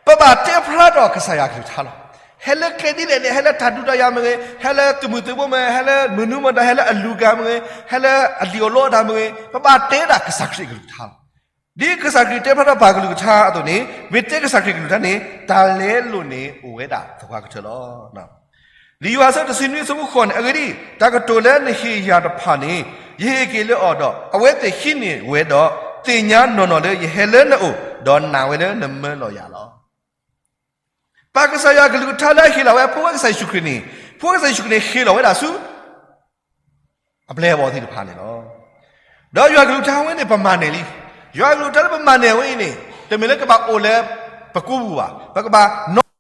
ပဘၣ်တဲဖျါထီၣ်ကစၢ်ယွၤအကလုၢ်ကထါလီၤ. ဟဲလၢကျဲဒ်လဲၣ်န့ၣ် ဟဲလၢတၢ်ဒုးတၢ်ယၤမ့ၢ်ဂ့ၤ, ဟဲလၢသုးမုၢ်သုးဘိမ့ၢ်ဂ့ၤ, ဟဲလၢမနုၤမတၤ, ဟဲလၢအလူၤကၤမ့ၢ်ဂ့ၤ, ဟဲလၢအလံာ်အိၣ်လီအတၢ်မ့ၢ်ဂ့ၤ, ပဘၣ်တဲဒၣ်ကစၢ်ခရံာ်အကလုၢ်ကထါလီၤ. ဒ်ကစၢ်ခရံာ်တဲဖျါထီၣ်ပၢ်ကလုၢ်ကထါအသိးန့ၣ် မ့ၢ်တဲကစၢ်ခရံာ်ကလုၢ်ကထါန့ၣ် တၢ်လဲလိာ်န့ၣ်အိၣ်ဝဲဒၣ်သပှၢ်ကတၢၢ်လီၤ. လံာ်ယိၤဟၣ်အဆၢတဆံနွံအဆၢဖိဃိးန့ၣ်, အဂ့ၢ်ဒ်အံၤ, တၢ်ကတိၤလၢနဟ့ၣ်ယၤတဖၣ်န့ၣ် ယဟ့ၣ်က့ၤလၢအီၤဒီး အဝဲသ့ၣ်ဟံးန့ၢ်ဝဲဒီး သ့ၣ်ညါနီၢ်နီၢ်လၢယဟဲလၢနအိၣ်, ဒီးနာ်ဝဲလၢနမၢလီၤယၤလီၤ. ပၢ်ကစၢ်ယွၤအကလုၢ်ကထါလၢအဟ့ၣ်လီၤဝဲဖိဝဲကစၢ်ယ့ၣ်ၡူးခရံာ်န့ၣ်, ဖိဝဲကစၢ်ယ့ၣ်ၡူးခရံာ်န့ၣ် ဟ့ၣ်လီၤဝဲဒၣ်ဆူ အပျဲၢ်အဘီၣ်သ့ၣ်တဖၣ်န့ၣ်လီၤ. ဒီးယွၤအကလုၢ်ကထါဝဲန့ၣ် ပမၤန့ၢ်လံ. ယွၤအကလုၢ်ကထါလၢပမၤန့ၢ်ဝဲအံၤန့ၣ် တမ့ၢ်လၢကဘၣ်အိၣ်လၢပကိးပူၤဘၣ်, ပကဘၣ်နီၢ်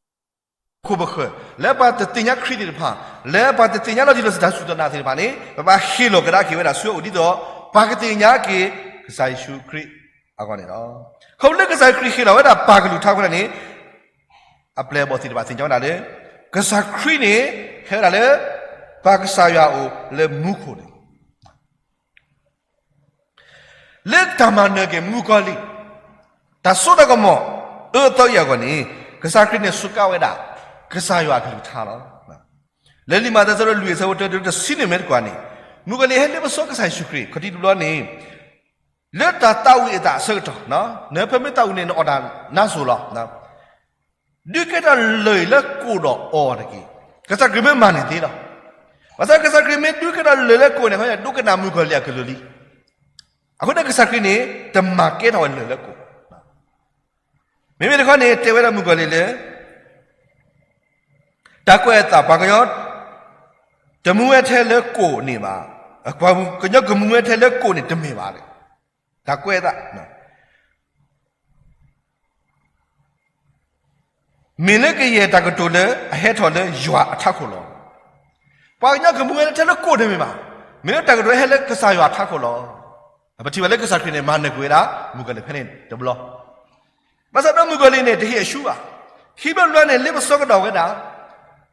ခိၣ်ပဃၢၤ လၢပှၤတသ့ၣ်ညါခရံာ်သ့ၣ်တဖၣ်, လၢပှၤတသ့ၣ်ညါလီၤတံၢ်လီၤဆဲးတၢ်စူၢ်တၢ်နာ်သ့ၣ်တဖၣ်န့ၣ် ပဘၣ်ဟ့ၣ်လီၤကဒါက့ၤဝဲဒၣ်ဆူအအိၣ်ဒ်သိး ပှၤကသ့ၣ်ညါက့ၤ ကစၢ်ယ့ၣ်ၡူးခရံာ်အဂီၢ်န့ၣ်လီၤ. ခီဖျိလၢကစၢ်ခရံာ်ဟ့ၣ်လီၤဝဲဒၣ်ပၢ်ကလုၢ်ကထါအဃိန့ၣ် အပျဲၢ်အဘီၣ်သ့ၣ်တဖၣ်သ့ၣ်ညါဝဲဒၣ်လၢ ကစၢ်ခရံာ်န့ၣ် ဟဲဝဲဒၣ်လၢ ပၢ်ကစၢ်ယွၤအအိၣ်လၢမူခိၣ်န့ၣ်လီၤ. လၢတၢ်မၤနၢၤက့ၤမုၣ်ကီၤလံၢ် တၢ်စိတၢ်ကမီၤအၢအသီအံၤအဂီၢ်န့ၣ် ကစၢ်ခရံာ်န့ၣ်စူးကါဝဲဒၣ် ကစၢ်ယွၤအကလုၢ်ကထါလီၤ. လၢလံာ်မးသဲအဆၢဒိၣ်လွံၢ်အဆၢဖိတၢတုၤတဆံန့ၣ်မ့ၢ်တကွၢ်န့ၣ် မုၣ်ကီၤလံၢ်ဟဲလၢပစိကစၢ်ယ့ၣ်ၡူးခရံာ် ခီၣ်ထံးတဘျီန့ၣ် လၢတၢ်သးဝံၣ်အသးအဆၢကတီၢ်, နဖဲမ့ၢ်သးဝံၣ်န့ၣ် နအီၣ်တၢ်နါစိၤလီၤ. ဒုးကဲထီၣ်လၢၢ်လၢကိၣ်ဒီးအီတက့ၢ်. ကစၢ်ခရံာ်မ့ၢ်မၤန့ၢ်သ့လီၤ. ဘၣ်ဆၣ်ကစၢ်ခရံာ်မ့ၢ်ဒုးကဲထီၣ်လၢၢ်လၢကိၣ်န့ၣ် ဒိကနၣ်မုၣ်ကီၤလံၢ်အကလုၢ်လံ. အဃိန့ၣ်ကစၢ်ခရံာ်န့ၣ် တမၤကဲထီၣ်ဝဲလၢၢ်လၢကိၣ်. မ့မ့ၢ်တခီန့ၣ် တဲဝဲဒၣ်မုၣ်ကီၤလံၢ်လၢ တၢ်ကွဲးအသး ပှၤကညီ တမူဝဲထဲလၢကိၣ်န့ၣ်ဘၣ်, ပှၤကညီကမူဝဲထဲလၢကိၣ်န့ၣ်တမ့ၢ်ဘၣ်. တၢ်ကွဲးအသး မ့ၢ်လၢကယဲၢ်တၢ်ကတိၤလၢအဟဲထီၣ်လၢယွၤအထးခိၣ်လီၤ. ပှၤကညီကမူဝဲထဲလၢကိၣ်တမ့ၢ်ဘၣ်, မ့ၢ်လၢတၢ်ကတိၤဟဲလၢကစၢ်ယွၤအထးခိၣ်လီၤ. ပထံၣ်ဘၣ်လၢကစၢ်ခရံာ်န့ၣ် မၤနၢၤကွံာ်ဝဲဒၣ် မုၣ်ကီၤလံၢ်ဖဲန့ၣ်တဘျီ. ဘၣ်ဆၣ်ဒီးမုၣ်ကီၤလံၢ်န့ၣ် တဟ့ၣ်အဆူဘၣ်. ခံဘျီတဘျီန့ၣ် လ့ပစီကဒီးဝဲဒၣ်,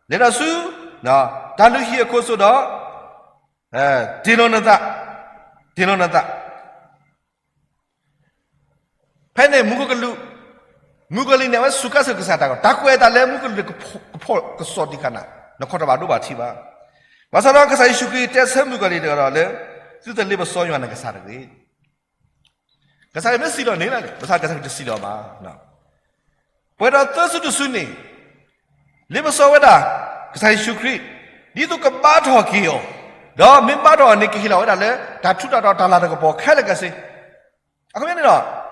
လဲၤဒီးဆူ တၢ်လုၢ်ဟံၣ်အခိၣ်စိဒီး တ့ၢ်လီၤနသး, တ့ၢ်လီၤနသး ဖဲန့ၣ်မူခိၣ်ကလူး မုၣ်ကီၤလံၢ်န့ၣ် အဝဲစူးကါဆၢကစၢ်တၢ်ကီ, တၢ်ကွဲးအသးလၢမုၣ်ကီၤလံၢ်ကဖီၣ်ကစီၣ်တံၢ်ဃာ်နၤ, နခီၣ်တဘၣ်ဒိဘၣ်ထံးဘၣ်. ဘၣ်ဆၣ်ဒီးကစၢ်ယ့ၣ်ၡူးခရံာ်တဲဆၢမုၣ်ကီၤလံၢ်တဂၤဒီးလၢ သုတလ့ပစီယွၤနကစၢ်တဂ့ၤ. ကစၢ်ယွၤမ့ၢ်စံးလီၤန့ၣ်လီၤန့ၣ်, ဘၣ်ဆၣ်ကစၢ်ခရံာ်တစံးလီၤဘၣ်. ပှဲၤဒီးသၢစုတစုန့ၣ် လ့ပစီဝဲဒၣ် ကစၢ်ယ့ၣ်ၡူးခရံာ် ဒ်သိးကဘါထီၣ်က့ၤအီၤ, ဒီးမ့ၢ်ဘါထီၣ်အီၤန့ၣ် ကဟ့ၣ်လီၤဝဲဒၣ်လၢ တၢ်ထူးတၢ်တီၤတၢ်လၤတၢ်ကပီၤခဲလၢာ်ခဲဆ့. အခီပညီန့ၣ်ဒီး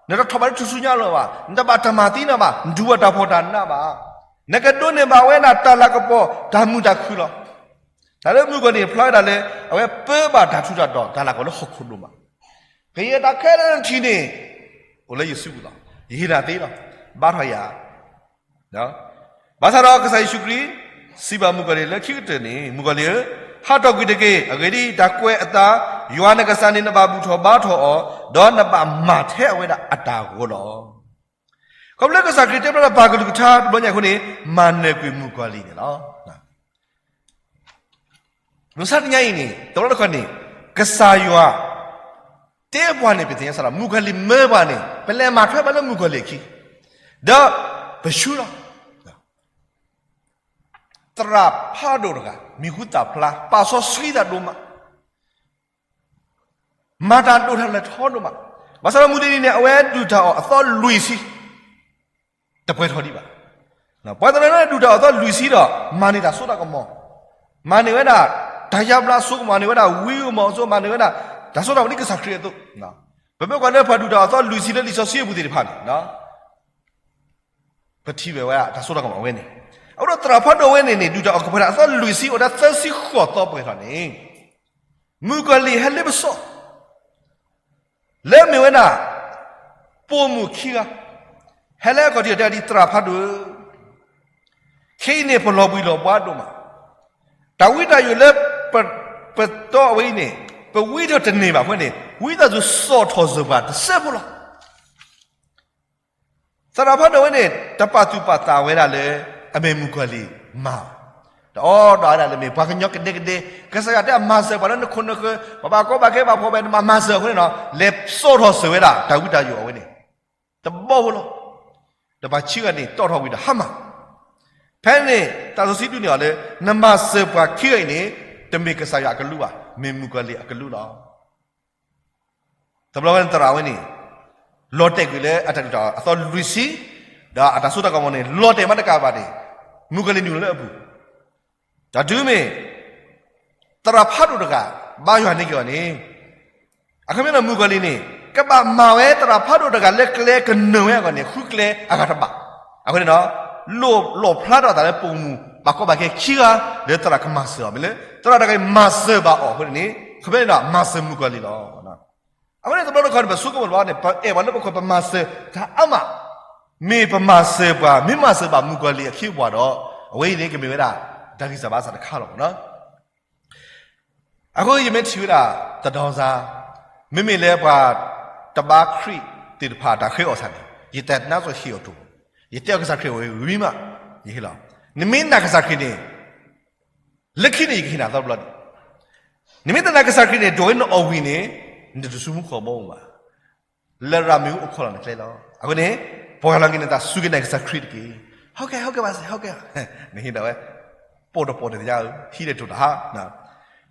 နတထီၣ်ဘးလၢထူၣ်စုညါလီၤဘၣ်, နတဘၣ်တၢ်မၤသံနီၤဘၣ်, နဒူးဘၣ်တၢ်ဖှီၣ်တၢ်နးဘၣ်, နကဒိးန့ၢ်ဘၣ်ဝဲဒၣ်တၢ်လၤကပီၤတၢ်မုာ်တၢ်ခုၣ်လီၤ. တၢ်လၢမုၣ်ကီၤလံၢ်ဖျါဝဲဒၣ်လၢ အဝဲပၢဘၣ်တၢ်ထူးတၢ်တီၤတၢ်လၤကပီၤလၢဟီၣ်ခိၣ်ဒိၣ်မး, ကယဲၢ်တၢ်ခဲလၢာ်နထံၣ်န့ၣ် အိၣ်လၢယစုပူၤလီၤ. ယဟ့ၣ်နၤသ့လီၤ. ဘါထီၣ်ယၤ ဘၣ်ဆၣ်ဒီးကစၢ်ယ့ၣ်ၡူးခရံာ် စံးဘၣ်မုၣ်ကီၤလံၢ်လၢခံကတၢၢ်န့ၣ်, မုၣ်ကီၤလံၢ်ဧၢ, ဟးထီၣ်ကွံာ်တက့ၢ်. အဂ့ၢ်ဒ်အံၤ, တၢ်ကွဲးအသး ယွၤနကစၢ်န့ၣ် နဘၣ်ဘူၣ်ထီၣ်ဘါထီၣ်အီၤ, ဒီးနဘၣ်မၤထဲအဝဲဒၣ်အတၢ်ဂီၤလီၤ. ခီဖျိကစၢ်ခရံာ်တဲဖျါထီၣ်ပၢ်ကလုၢ်ကထါတဘျီညါအဃိန့ၣ်, မၤနၢၤကွံာ်မုၣ်ကီၤလံၢ်န့ၣ်လီၤ. မုၢ်ဆါတနံၤအံၤန့ၣ် တဘျီတခီၣ်န့ၣ် ကစၢ်ယွၤ တဲပှၤန့ၣ် ပသ့ၣ်ညါစ့ၢ်လီၤ. မုၣ်ကီၤလံၢ်မၢပှၤန့ၣ် ပလဲၤမၤထွဲဘၣ်လၢမုၣ်ကီၤလံၢ်အခံ, ဒီးပဆူလီၤ. သရၣ်ဖးဒိၣ်တဂၤ မံၤဟူသၣ်ဖျါ ပာ်စီဆှံသးဒိၣ်မး, မၤတၢ်ဒိၣ်ထီၣ်လဲၤထီဒိၣ်မး, ဘၣ်ဆၣ်ဒီးမုၢ်တနံၤန့ၣ် အဝဲဒုၣ်တၢ်အီၣ်အသီလွံၢ်ဆံ တပှဲၤထီၣ်ဒံးဘၣ်. ပှၤတနီၤနီၤဒုၣ်တၢ်အီၣ်အသီလွံၢ်ဆံဒီး မၤန့ၢ်တၢ်စိတၢ်ကမီၤ, မၤန့ၢ်ဝဲဒၣ် တၢ်ယါဘျါစိကမီၤ, မၤန့ၢ်ဝဲဒၣ်ဝံအမီၤစိ, မၤန့ၢ်ဝဲဒၣ် တၢ်စိတၢ်ကမီၤဒ်ကစၢ်ခရံာ်အသိး, ပမ့ၢ်ကွၢ်လၢပှၤဒုၣ်တၢ်အီၣ်အသီလွံၢ်ဆံလၢလံာ်စီဆှံအပူၤသ့ၣ်တဖၣ်န့ၣ် ပထံၣ်ဝဲဒၣ်တၢ်စိတၢ်ကမီၤအဝဲန့ၣ်, အဃိဒီးသရၣ်ဖးဒိၣ်ဝဲန့ၣ်န့ၣ် ဒုၣ်တၢ်အီၣ်ကပှဲၤတၢ်အသီလွံၢ်ဆံ အိၣ်ဒၣ်သၢဆံဃိးသီပှဲၤထီၣ်န့ၣ်, မုၣ်ကီၤလံၢ်ဟဲလ့ပစီ လၢမ့ၢ်ဝဲဒၣ် ပိာ်မုၣ်ခံဂၤ ဟဲလၢအခီၣ်ထံးအီၤတဲဒ်သရၣ်ဖးဒိၣ်ဧၢ, ခဲအံၤန့ၣ် ပလီၤဘှံးလီၤဘှါဒိၣ်မး, တၢ်ဝံတၢ်ယိာ်လၢ ပတီအဝဲအံၤန့ၣ် ပဝံထီၣ်တန့ၢ်ဘၣ်အဃိန့ၣ် ဝံသးစူၤစိာ်ထီၣ်စၢၤပှၤတစဲးဖိလီၤ. သရၣ်ဖးဒိၣ်ဝဲန့ၣ် တပာ်သူၣ်ပာ်သးဝဲဒၣ်လၢ အမ့ၢ်မုၣ်ကီၤလံၢ်မၤဘၣ်, တအီၣ်ဒၣ်ဝဲဒၣ်လၢမ့ၢ်ပှၤကညီကဒဲကဒဲ, ကစၢ်ယွၤတဲအမၤစၢၤပှၤလၢနခိၣ်နဃၢၤ, ပှၤဘၣ်ကီဘၣ်ခဲဘၣ်ဖှီၣ်ဘၣ်နးမၤစၢၤအဃိန့ၣ်ဒီး လဲၤစိာ်ထီၣ်စၢၤဝဲဒၣ်တၢ်ဝံတၢ်ယိာ်အဝဲန့ၣ် တဘီဖိလီၤ. ဒီးပှၤခံဂၤန့ၣ်တီၣ်ထီၣ်ဝံၤဒီးဟါမၢ်, ဖဲန့ၣ် တၢ်စီဆှံဒုးန့ၢ်အီၤလၢ နမၤစၢၤပှၤခံဂၤအံၤန့ၣ် တမ့ၢ်ကစၢ်ယွၤအကလုၢ်ဘၣ်, မ့ၢ်မုၣ်ကီၤလံၢ်အကလုၢ်လီၤ. တဘျီဝဲန့ၣ်သရၣ်ဝဲန့ၣ် လီၤတဲာ်ကွံာ်လၢအတၢ်ဒုၣ်တၢ်အီၣ်အသီလွံၢ်ဆံ, ဒီးအတၢ်စိတၢ်ကမီၤန့ၣ် လီၤတဲာ်မးတကးဘၣ်န့ၣ်, မုၣ်ကီၤလံၢ်နုာ်လီၤလၢအပူၤ, ဒီးတုၤမ့ၢ် သရၣ်ဖးဒိၣ်တဂၤ ဘါယွၤန့ၢ်က့ၤအီၤန့ၣ်, အခီပညီန့ၣ် မုၣ်ကီၤလံၢ်န့ၣ် ကဘၣ်မၤဝဲသရၣ်ဖးဒိၣ်တဂၤလၢကျဲကနၢၤဝဲအဂီၢ်န့ၣ် ဃုကျဲအဂၤတဘၣ်. အဃိန့ၣ်ဒီး လိၣ်လီၣ်ဖျါထီၣ်အသးလၢပိာ်မုၣ်ဘၣ်ကီဘၣ်ခဲခံဂၤ လၢသရၣ်ကမၤစၢၤအီၤ, မ့ၢ်လၢသရၣ်တဂၤအံၤမၤစၢၤဘၣ်အီၤအဃိန့ၣ်န့ၣ် အခီပညီန့ၣ်ဒီး မၤစၢၤမုၣ်ကီၤလံၢ်လီၤ. အဃိန့ၣ်တဘျီတခီန့ၣ် ပဆိကမိၣ်တဘျီန့ၣ် ပအဲၣ်ပှၤလၢပခိၣ်ပမၤစၢၤတၢ်အါမး, မ့ၢ်ပမၤစၢၤပှၤ မ့ၢ်မၤစၢၤဘၣ်မုၣ်ကီၤလံၢ်အခံအပှၤဒီး အဝဲအံၤန့ၣ် ကမ့ၢ်ဝဲဒၣ် တၢ်ဂံၢ်စၢ်ဘါစၢ်တခါလီၤ. အဃိယမ့ၢ်ထံၣ်ဝဲဒၣ် တဒီစါ, မ့မ့ၢ်လၢပှၤတဘါခရံာ်သ့ၣ်တဖၣ်တၢ်ဃ့အီၣ်ဆၣ်န့ၣ် ယတနာ်စီၤဟ့ၣ်အီၤတိၤ, ယတဲအီၤကစၢ်ခရံာ်အဝဲဝံၤမး, ယဟ့ၣ်လီၤ. နမ့ၢ်နာ်ကစၢ်ခရံာ်န့ၣ် လၢခံန့ၣ်ယကဟ့ၣ်နၤအသီတဘျီဒံး, နမ့ၢ်တနာ်ကစၢ်ခရံာ်န့ၣ် ဒိးဝဲနအီၣ်ဝံၤန့ၣ် နတစူးမူဃီၤဘီမုၢ်ဘၣ်. လရာ်မ့ၣ်အူအိၣ်ခိးလီၤနကျဲလီၤ. အဃိန့ၣ် ပှၤလီၤက့ၤနသးစူၤက့ၤနာ်ကစၢ်ခရံာ်တက့ၢ်. ဟီကဲ ဟီကဲဘၣ်စ့ၢ် ဟီကဲ, နဟ့ၣ်ဒၣ်ဝဲ ပိာ်တပိာ်တသ့ၣ်ညါဧၢ, ဟံးန့ၢ်တိၤတဟါ,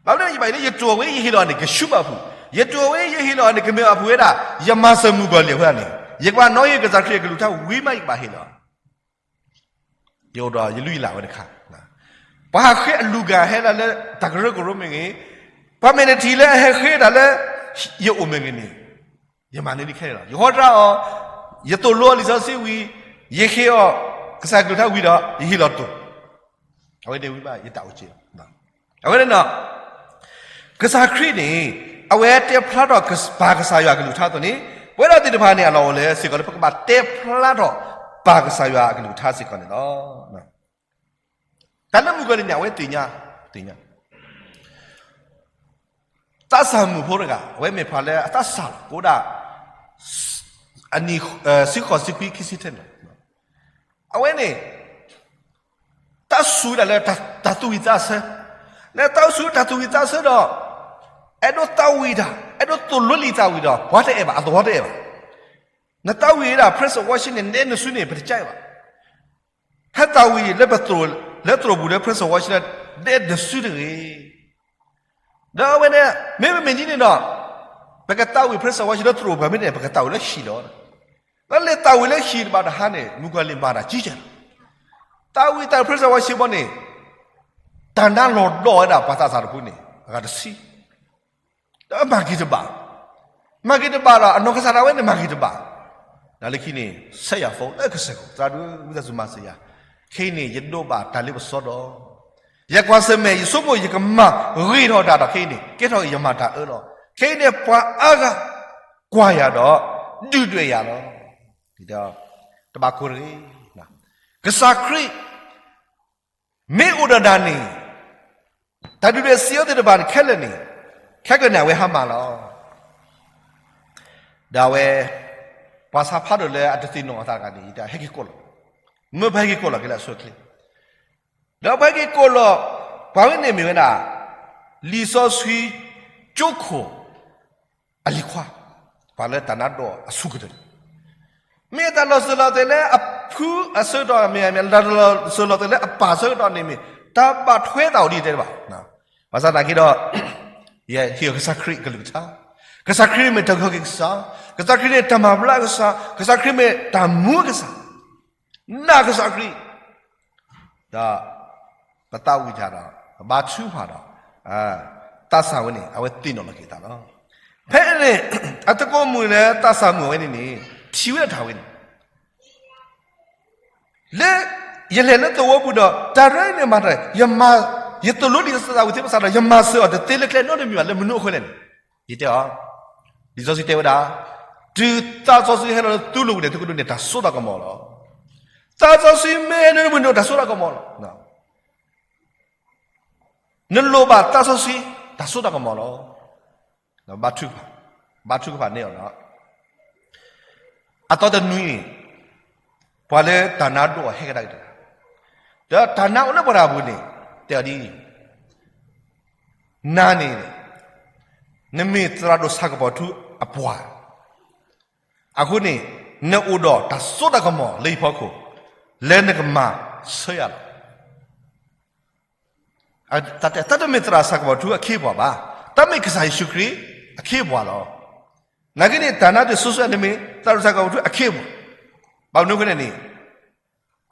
ဘၣ်မနုၤယဘၣ်အံၤလၢယတိၤဝဲယဟ့ၣ်လီၤန့ၣ် ကဆူဘၣ်ဖုး, ယတိၤဝဲယဟ့ၣ်လီၤန့ၣ် ကမ့ၢ်ဘၣ်ဖုးဝဲဒၣ် ယမၤစၢၤမုၣ်ကီၤလံၢ်အဃိန့ၣ် ယကဘၣ်နီၣ်ဂံၢ်ကစၢ်ခရံာ်အကလုၢ်ကထါဝံၤမးယကဘၣ်ဟ့ၣ်လီၤ. ယအိၣ်ဒီးယလုၢ်ယလၢ်ဝဲတခါ, ပှၤဟးဃ့အလူၤကၤဟဲလၢ တၢ်ကရၢကရိမ့ၢ်ဂ့ၤ, ပှၤမဲာ်တထံၣ်လၢအဟဲဃ့တၢ်လၢ ယအိၣ်မ့ၢ်ဂ့ၤန့ၣ် ယမၤန့ၢ်ဒ်ခဲလၢာ်လီၤ. ယဃီတၢ်အီၤ, ယသိၣ်လိအီၤလံာ်စီဆှံဝံၤ, ယဟ့ၣ်အီၤ ကစၢ်ကလုၢ်ကထါဝံၤဒီး ယဟ့ၣ်လီၤတိၤ, အဝဲန့ၣ်ဝံၤဘၣ်ယတၢ်အိၣ်က့ၤလီၤ. အဝဲန့ၣ်ဒီး ကစၢ်ခရံာ်န့ၣ် အဝဲတဲဖျါထီၣ်ပၢ်ကစၢ်ယွၤအကလုၢ်ကထါအသိးန့ၣ် ပဝဲဒၣ်သ့ၣ်တဖၣ်န့ၣ် အလီၢ်အိၣ်လၢစ့ၢ်ကီးလၢပကဘၣ်တဲဖျါထီၣ်ပၢ်ကစၢ်ယွၤအကလုၢ်ကထါစ့ၢ်ကီးန့ၣ်လီၤ. တၢ်လၢမုၣ်ကီၤလံၢ်န့ၣ် အဝဲသ့ၣ်ညါ, သ့ၣ်ညါ သးစၢ်မုၣ်ဖိတဂၤ အဝဲမ့ၢ်ပှၤလၢအသးစၢ်လီၤ ကအိၣ်ဒၣ် အနံၣ် ဆံဃိး ဆံခွံ ခံဆံထဲန့ၣ်လီၤ. အဝဲန့ၣ် တၢ်စူၤဝဲဒၣ်လၢ တၢ်သူၣ်ဝံၣ်သးဆၢ, လၢတၢ်အိၣ်ဆူၣ်တၢ်သူၣ်ဝံၣ်သးဆၢဒီး အဲၣ်ဒိးသးဝံၣ်တၢ်, အဲၣ်ဒိးသိၣ်လိလံာ်သးဝံၣ်ဒီး ပှၤတအဲၣ်ဘၣ်, အသဝီတအဲၣ်ဘၣ်. နသးဝံၣ်ဝဲဒၣ် praise and worship န့ၣ် နဲနစုန့ၣ် ပတကၠဲဘၣ်. ဟဲသးဝံၣ်လၢပသရိာ်, လၢသရိာ်ပူၤလၢ praise and worship လၢ နဲနစုတဂ့ၤ. ဒီးအဝဲန့ၣ် မ့မ့ၢ်ဒ်န့ၣ်ဒီး ပကသးဝံၣ် praise and worship လၢသရိာ်ပူၤမ့ၢ်န့ၣ် ပကသးဝံၣ်လၢဟံၣ်လီၤ. ဒီးလဲၤသးဝံၣ်လၢဟံၣ်တဘၣ်တဟါန့ၣ် မုၣ်ကီၤလံၢ်မၤတၢ်ကံကဲလီၤ. သးဝံၣ်တၢ် praise and worship ဘီန့ၣ် တၢ်နါလီၤဒီးဝဲဒၣ်ပှၤသးစၢ်တဖုန့ၣ် အဂၤတဆံ ဒီးမၤက့ၤတဘၣ်, မၤက့ၤတဘၣ်ဒီး အနီၢ်ကစၢ်ဒၣ်ဝဲန့ၣ် မၤက့ၤတဘၣ်. နလၢခံန့ၣ် ဆဲးယၤ phone လၢကစၢၢ်ခိၣ် သရၣ်ဒိၣ် ဝံသးစူၤမၤစၢၤယၤ, ခဲအံၤန့ၣ် ယဒိးဘၣ်တၢ်လ့ပစီဒီး ယကွၢ်ဆၢၣ်မဲာ် ယဆိကမိၣ် ယကမၤဂ့ၤထီၣ်တၢ်ဒီး ခဲအံၤန့ၣ် ကဲထီၣ်က့ၤယမၤတၢ်အၢလီၤ. ခဲအံၤန့ၣ် ပှၤအါဂၤကွၢ်ယၤဒီး ဒုၣ်ဒွဲၣ်ယၤလီၤ. တဘၣ်ကိၢ်တဂ့ၤ. ကစၢ်ခရံာ် မ့ၢ်အိၣ်ဒီးနၤန့ၣ် တၢ်ဒုၣ်ဒွဲၣ်စံးအီၤသ့ၣ်တဖၣ်န့ၣ် ခဲလၢာ်န့ၣ်, ခဲကနံၣ်န့ၣ် အဝဲဟါမၢ်လီၤ. ဒီးအဝဲ ပှၤဆါဖးဒိၣ်လၢအတသ့ၣ်နီၣ်အသးတဂၤန့ၣ် ဟဲက့ၤကိးလီၤ, မၢပှၤဟဲက့ၤကိးလီၤက့ၤလၢအဆိအချ့, ဒီးပှၤဟဲက့ၤကိးလီၤ, ပှၤဝဲန့ၣ်မ့ၢ်ဝဲဒၣ် လံာ်စီဆှံကၠိခိၣ် အလံၤခွါ, ပှၤလၢတၢ်နါဒိၣ်အဆူၣ်ကတၢၢ်, မ့ၢ်တၢ်လီၤစၢၤလီၤသွဲၣ်လၢအဖုအဆၢကတီၢ် မ့ၢ် မ့ၢ်တၢ်လီၤစၢၤလီၤသွဲၣ်လၢအပၢ်ဆၢကတီၢ်န့ၣ်မ့ၢ် တၢ်ဘၣ်ထွဲသးအိၣ်ဒ်တဲတဘၣ်. ဘၣ်ဆၣ်သနာ်က့ဒီး ယဟ့ၣ်အီၤကစၢ်ခရံာ်အကလုၢ်ကထါ, ကစၢ်ခရံာ်န့ၣ်မ့ၢ်တၢ်ကီက့ၤကစၢ်, ကစၢ်ခရံာ်န့ၣ်တၢ်မၤဘျါကစၢ်, ကစၢ်ခရံာ်မ့ၢ်တၢ်မူကစၢ်, နာ်ကစၢ်ခရံာ် ဒီး ပသးဝံၣ်တၢ်ဒီး ပဘါထုကဖၣ်ဒီး သးစၢ်ဝဲန့ၣ် အဝဲသ့ၣ်နီၣ်လီၤက့ၤသးလီၤ. ဖဲန့ၣ် အသကိးမုၣ်လၢသးစၢ်မုၣ်ဝဲန့ၣ်န့ၣ် ထံၣ်ဝဲဒၣ်တၢ်ဝဲန့ၣ် လၢ ယလဲၤလၢသဝီပူၤဒီး တၢ်ရဲၣ်န့ၣ်မၤတၢ် ယမၤ ယသိၣ်လိဒံးသးဝံၣ်သ့ၣ်ပစးဒီး ယမၤစၢၤအီၤတသ့လၢကျဲနီတမံၤဘၣ် လၢမနုၤအဃိလဲၣ်န့ၣ် ယတဲအီၤ, လံာ်စီဆှံတဲဝဲဒၣ်, တုၤသးစီဆှံဟဲလီၤလၢသုလိၤပူၤန့ၣ် သုကဒိးန့ၢ်တၢ်စိတၢ်ကမီၤလီၤ. သးစီဆှံမ့ၢ်ဟဲလီၤလၢသုလိၤပူၤန့ၣ် တၢ်စိတၢ်ကမီၤလီၤ. နလိၣ်ဘၣ်သးစီဆှံ တၢ်စိတၢ်ကမီၤလီၤ. ဘါထုကဖၣ်, ဘါထုကဖၣ်န့ၢ်အီၤလီၤ. အသီတနွံန့ၣ် ပှၤလၢတၢ်နါဒိၣ်အီၤဟဲကဒါက့ၤတဂၤ, ဒီးတၢ်နါအိၣ်လၢပှၤတဂၤအပူၤန့ၣ် တဲအီၤဒ်အံၤ, နၤန့ၣ် နမ့ၢ်သရၣ်ဒိၣ်ဆၣ်ကပီၤထူအပှၤ အဃိန့ၣ် နအိၣ်ဒီးတၢ်စိတၢ်ကမီၤလၢယဖီခိၣ် လၢနကမၤဆၢယၤလီၤ. တၢ်တမ့ၢ်သရၣ်ဆၣ်ကပီၤထူအခ့အပှၤဘၣ်, တၢ်မ့ၢ်ကစၢ်ယ့ၣ်ၡူးခရံာ်အခ့အပှၤလီၤ. နာ်က့န့ၣ် တၢ်နါဒိၣ်စိၤစိၤန့ၣ်မ့ၢ် သရၣ်ဒိၣ်ဆၣ်ကပီၤထူအခ့အပှၤ, ဘၣ်မနုၤအဃိလဲၣ်န့ၣ်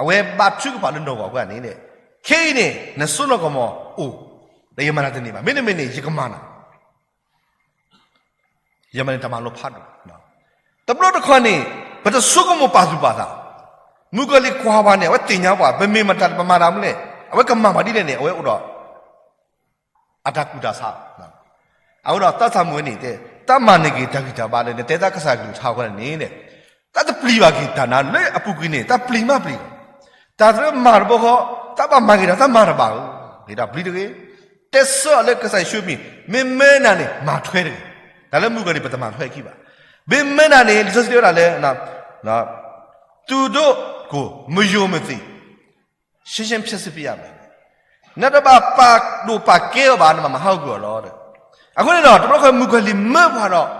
အဝဲဘါထုကဖၣ်လၢနီၢ်ဂီၢ်အဃိန့ၣ်, ခဲအံၤန့ၣ် နစိနကမီၤအိၣ်, ဒီးယမၤနၤတန့ၢ်ဘၣ်, မ့တမ့ၢ်န့ၣ် ယကမၤနၤ ယမၤန့ၣ်တၢ်မၤလိဖးဒိၣ်, တဘျီတခီၣ်န့ၣ် ပတဆိကမိၣ်ပာ်သူၣ်ပာ်သး, မုၣ်ကီၤလံၢ်ကွၢ်ပှၤန့ၣ် အဝဲသ့ၣ်ညါပှၤ, ပမ့ၢ်မတၤပမၤတၢ်မနုၤလဲၣ်, အဝဲကမၤပှၤဒ်လဲၣ်န့ၣ် အဝဲအိၣ်ဒီး အတၢ်ကူၣ်တၢ်ဆး, အဃိဒီးသးစၢ်မုၣ်ဝဲန့ၣ်တဲ, တၢ်မၤန့ၢ်က့ၤတၢ်ဂံၢ်တၢ်ဘါလၢနတဲတၢ်ကစၢ်ကလုၢ်ကထါအဃိန့ၣ်, တၢ်တပျံၤဘၣ်က့ၤတၢ်နါလၢအပူၤကွံာ်န့ၣ် တၢ်ပျံၤမးပျံၤလီၤ. တၢ်သရၣ်မၤတဘျီဃီ, တၢ်ဘၣ်မၤဂ့ၤဒီးတၢ်မၤတဘၣ်ဧၢ, ဂ့ၤတၢ်ပျံၤတဂ့ၤ, တဲဆၢအီၤလၢကစၢ်ယ့ၣ်ၡူးမံၤ, မ့ၢ်မၢနၤန့ၣ် မၤထွဲတဂ့ၤ, တၢ်လၢမုၣ်ကီၤလံၢ်ပတမၤထွဲအခံဘၣ်. မ့ၢ်မၢနၤန့ၣ် လံာ်စီဆှံတဲဝဲဒၣ်လၢ သူတို့ကို မယုံမသိ ရှင်းရှင်းဖြစ်စေပါမယ်, နတဘၣ်ပာ်ဒိၣ်ပာ်ကဲအီၤဘၣ်, နဘၣ်မၤဟးဂီၤကွံာ်အီၤလီၤ. အဃိန့ၣ်ဒီး တဘျီခီမုၣ်ကီၤလံၢ်မၢပှၤဒီး,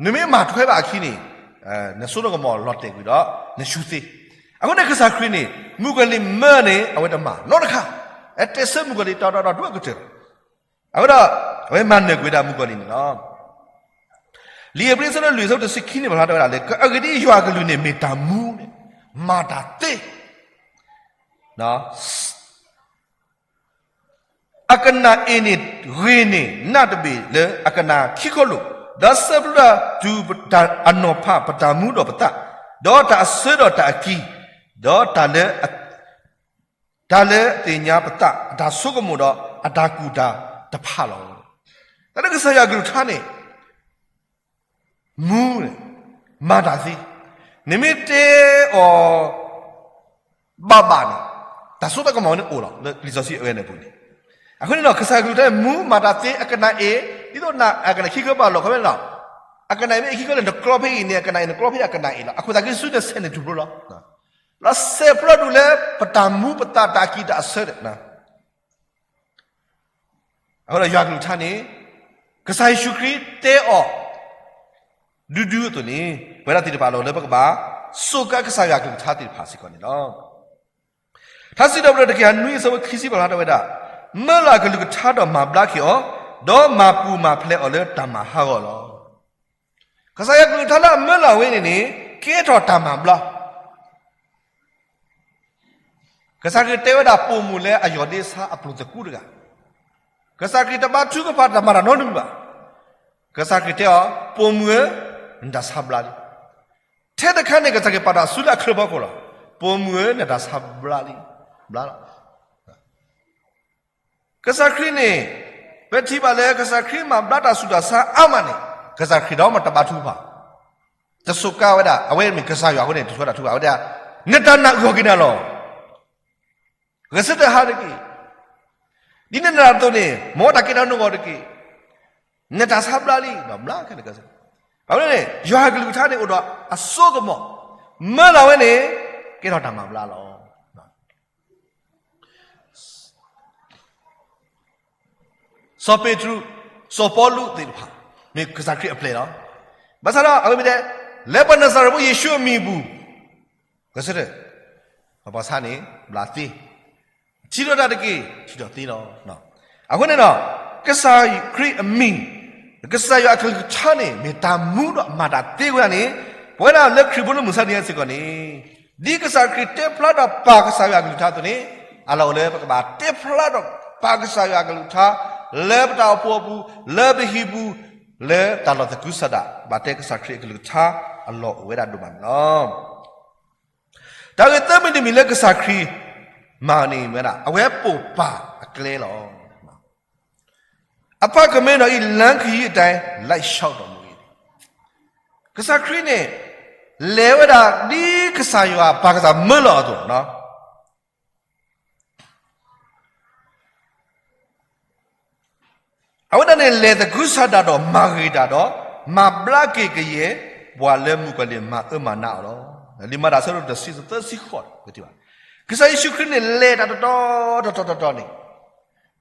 နမ့ၢ်မၤထွဲဘၣ်အခံန့ၣ်, နစိနကမီၤလီၤတဲာ်ကွံာ်ဒီး နဆူသ့. အဃိန့ၣ်ကစၢ်ခရံာ်န့ၣ် မုၣ်ကီၤလံၢ်မၢန့ၣ် အဝဲတမၤနီတခါ, အတဲဆၢမုၣ်ကီၤလံၢ်တီတီတီဒိၣ်အကတၢၢ်လီၤ. အဃိဒီး အဝဲမၤနၢၤကွံာ်ဝဲဒၣ်မုၣ်ကီၤလံၢ်န့ၣ်လီၤ. လံာ်ဧ့ၤဘြံၤအဆၢဒိၣ်လွံၢ်အဆၢဖိတဆံခံန့ၣ် ပာ်ဖျါထီၣ်ဝဲဒၣ်လၢ အဂ့ၢ်ဒ်အံၤ, ယွၤအကလုၢ်န့ၣ်မ့ၢ်တၢ်မူန့ၣ်, မၤတၢ်သ့ အကနၣ်အ့ၣ်န့ၣ် ဂ့ၤန့ၢ်နၢ်တဘ့ၣ်လၢအကနၣ်ခံခီလိာ်, ဒီးစဲးဖျၢၣ်တုၤအနီၤဖးပတၢ်မူဒီးပသး, ဒီးတၢ်အဆၢဒီးတၢ်အကံ, ဒီး တၢ်လၢအသ့ၣ်ညါပသး အတၢ်ဆိကမိၣ်ဒီးအတၢ်ကူၣ်တၢ်တဖၣ်လီၤ. တၢ်လၢကစၢ်ယွၤအကလုၢ်ကထါန့ၣ် မူ, မၤတၢ်သ့, နမ့ၢ်တဲအီၤ ဘၣ်ဘၣ်န့ၣ်, တၢ်စိတၢ်ကမီၤဝဲန့ၣ်အိၣ်လီၤ လၢလံာ်စီဆှံအဝဲန့ၣ်အပူၤန့ၣ်. အဃိန့ၣ်ဒီး ကစၢ်ယွၤအကလုၢ်ကထါန့ၣ် မူမၤတၢ်သ့ အကနၣ်အ့ၣ်, ဒ်သိးအကနၣ်ခံခီပာ်လီၤခီဖဲန့ၣ်လီၤ. အကနၣ်အ့ၣ်မ့ၢ်အ့ၣ်ခံခီလၢနကျီဖဲအံၤန့ၣ် အကနၣ်အ့ၣ် နကျီဖဲအကနၣ်အ့ၣ်လီၤ. အခိၣ်သးက့ၤဆူန့ၣ်ဆဲးန့ၣ်ထူၣ်ဖျိလီၤ. လီၤစဲးဖျၢၣ်တုၤလၢပတၢ်မူပသးတၢ်အကံတၢ်အဆၢန့ၣ် အဃိဒီးယွၤအကလုၢ်ကထါန့ၣ် ကစၢ်ယ့ၣ်ၡူးခရံာ်တဲအီၤ ဒူဒူအသိးန့ၣ် ပဝဲဒၣ်သ့ၣ်တဖၣ်အလီၢ်အိၣ်လၢပကဘၣ် စူးကါကစၢ်ယွၤအကလုၢ်ကထါသ့ၣ်တဖၣ်စ့ၢ်ကီးန့ၣ်လီၤ. ထါစံးထီၣ်ပတြၢၤတကယၤနွံအဆၢဖိခံဆံပာ်ဖျါထီၣ်ဝဲဒၣ်, မၢလီၤအကလုၢ်ကထါဒီးမၤဘျါက့ၤအီၤ, ဒီးမၤပူၤမၤဖျဲးအီၤလၢတၢ်မၤဟးဂီၤလီၤ. ကစၢ်ယွၤကလုၢ်ကထါလၢအမၢလီၤဝဲန့ၣ်န့ၣ် ကဲထီၣ်တၢ်မၤဘျါ ကစၢ်ခရံာ်တဲဝဲဒၣ်ပိာ်မုၣ်လၢအယီၢ်ဒ့ဆါအပျိာ်သကူတဂၤ, ကစၢ်ခရံာ်တဘါထုကဖၣ်တၢ်မၤတၢ်နီတမံၤဘၣ်. ကစၢ်ခရံာ်တဲအီၤ, ပိာ်မုၣ်ဧၢ, နတၢ်ဆါဘျါလံ. ထဲတခါန့ၣ် ကစၢ်ခရံာ်ပာ်တၢ်ဆူလၢအချၢဖီခိၣ်လီၤ. ပိာ်မုၣ်ဧၢ, နတၢ်ဆါဘျါလံ, ဘျါလီၤ. ကစၢ်ခရံာ်န့ၣ် ပထံၣ်ဘၣ်လၢကစၢ်ခရံာ်မၤဘျါတၢ်ဆူးတၢ်ဆါအါမးန့ၣ် ကစၢ်ခရံာ်ဒီးမတဘါထုကဖၣ်, တစိာ်ကါဝဲဒၣ်, အဝဲမ့ၢ်ကစၢ်ယွၤအဃိန့ၣ် တဆိတၢ်ထုကဖၣ်ဝဲဒၣ်, နတၢ်နာ်အုၣ်က့ၤနၤလီၤ. ဂဲၤဆၢထၢၣ်ဟးတက့ၢ်. ဒ်နနာ်အသိးန့ၣ် မ်တၢ်ကဲထီၣ်နဂီၢ်တက့ၢ်. နတၢ်ဆါဘျါလံ, ဘျါခဲန့ၣ်ကစၢ်. ဘၣ်မနုၤလဲၣ်န့ၣ် ယွၤအကလုၢ်ကထါန့ၣ်အိၣ်ဒီးအစိကမီၤ, မၢလီၤဝဲန့ၣ် ကဲထီၣ်တၢ်မၤဘျါလီၤ. စီၤပ့းတရူး, စီၤပီလူးသ့ၣ်တဖၣ် မ့ၢ်ကစၢ်ခရံာ်အပျဲၢ်လီၤ. ဘၣ်ဆၣ်ဒီးအဝဲမ့ၢ်တဲ, လၢပှၤနၤစၤရ့းဖိယ့ၣ်ၡူးအမံၤအပူၤ, ကစၢ်, ပှၤဆါန့ၣ် ဘျါသ့, ထံၣ်ဒီးတၢ်တက့ၢ်, ထံၣ်ဒီးသ့လီၤ. အဃိန့ၣ်ဒီး ကစၢ်ခရံာ်အမံၤ, ကစၢ်ယွၤအကလုၢ်ကထါန့ၣ် မ့ၢ်တၢ်မူဒီးမၤတၢ်သ့ဝဲဒၣ်န့ၣ်, ပဝဲဒၣ်လၢခရံာ်ဖိလၢမုၢ်ဆါတနံၤညါစ့ၢ်ကီးန့ၣ်, ဒ်ကစၢ်ခရံာ်တဲဖျါဒီးပာ်ကစၢ်ယွၤအကလုၢ်ကထါအသိးန့ၣ်, အလီၢ်အိၣ်လၢပကဘၣ်တဲဖျါဒီးပာ်ကစၢ်ယွၤအကလုၢ်ကထါ လၢပတၢ်အိၣ်ဖှိၣ်အပူၤ, လၢပဟံၣ်ပူၤ, လၢတၢ်လီၢ်သကုၤဆးဒး, ဘၣ်တဲကစၢ်ခရံာ်အကလုၢ်ကထါအလီၢ်အိၣ်ဝဲဒၣ်ဒိၣ်မးန့ၣ်လီၤ. တၢ်ဂ့ၢ်သၢမံၤတမံၤလၢကစၢ်ခရံာ်မၤန့ၣ်ဝဲဒၣ် အဝဲပိာ်ပၢ်အကျဲလီၤ. အဖခင်မင်းတော်၏ လမ်းခရီးအတိုင်း လိုက်လျှောက်တော်မူ ကစၢ်ခရံာ်န့ၣ် လဲၤဝဲဒၣ်ဒ်ကစၢ်ယွၤပၢ်ကစၢ်မၢလီၤအသိးလီၤ. အဝဲဒၣ်န့ၣ်လဲၤသကုၤဆးဒးဒီးမၤဂ့ၤတၢ်ဒီး မၤဘျါက့ၤကယဲၢ် ပှၤလၢမုၣ်ကီၤလံၢ်မၤအၢမၤနးအီၤလီၤ. လံာ်မၤတၢ်အဆၢဒိၣ်တဆံသၢဆံဃိး, ကစၢ်ယ့ၣ်ၡူးခရံာ်န့ၣ်လဲၤတၢ်တတီၤတတီၤတတီၤန့ၣ်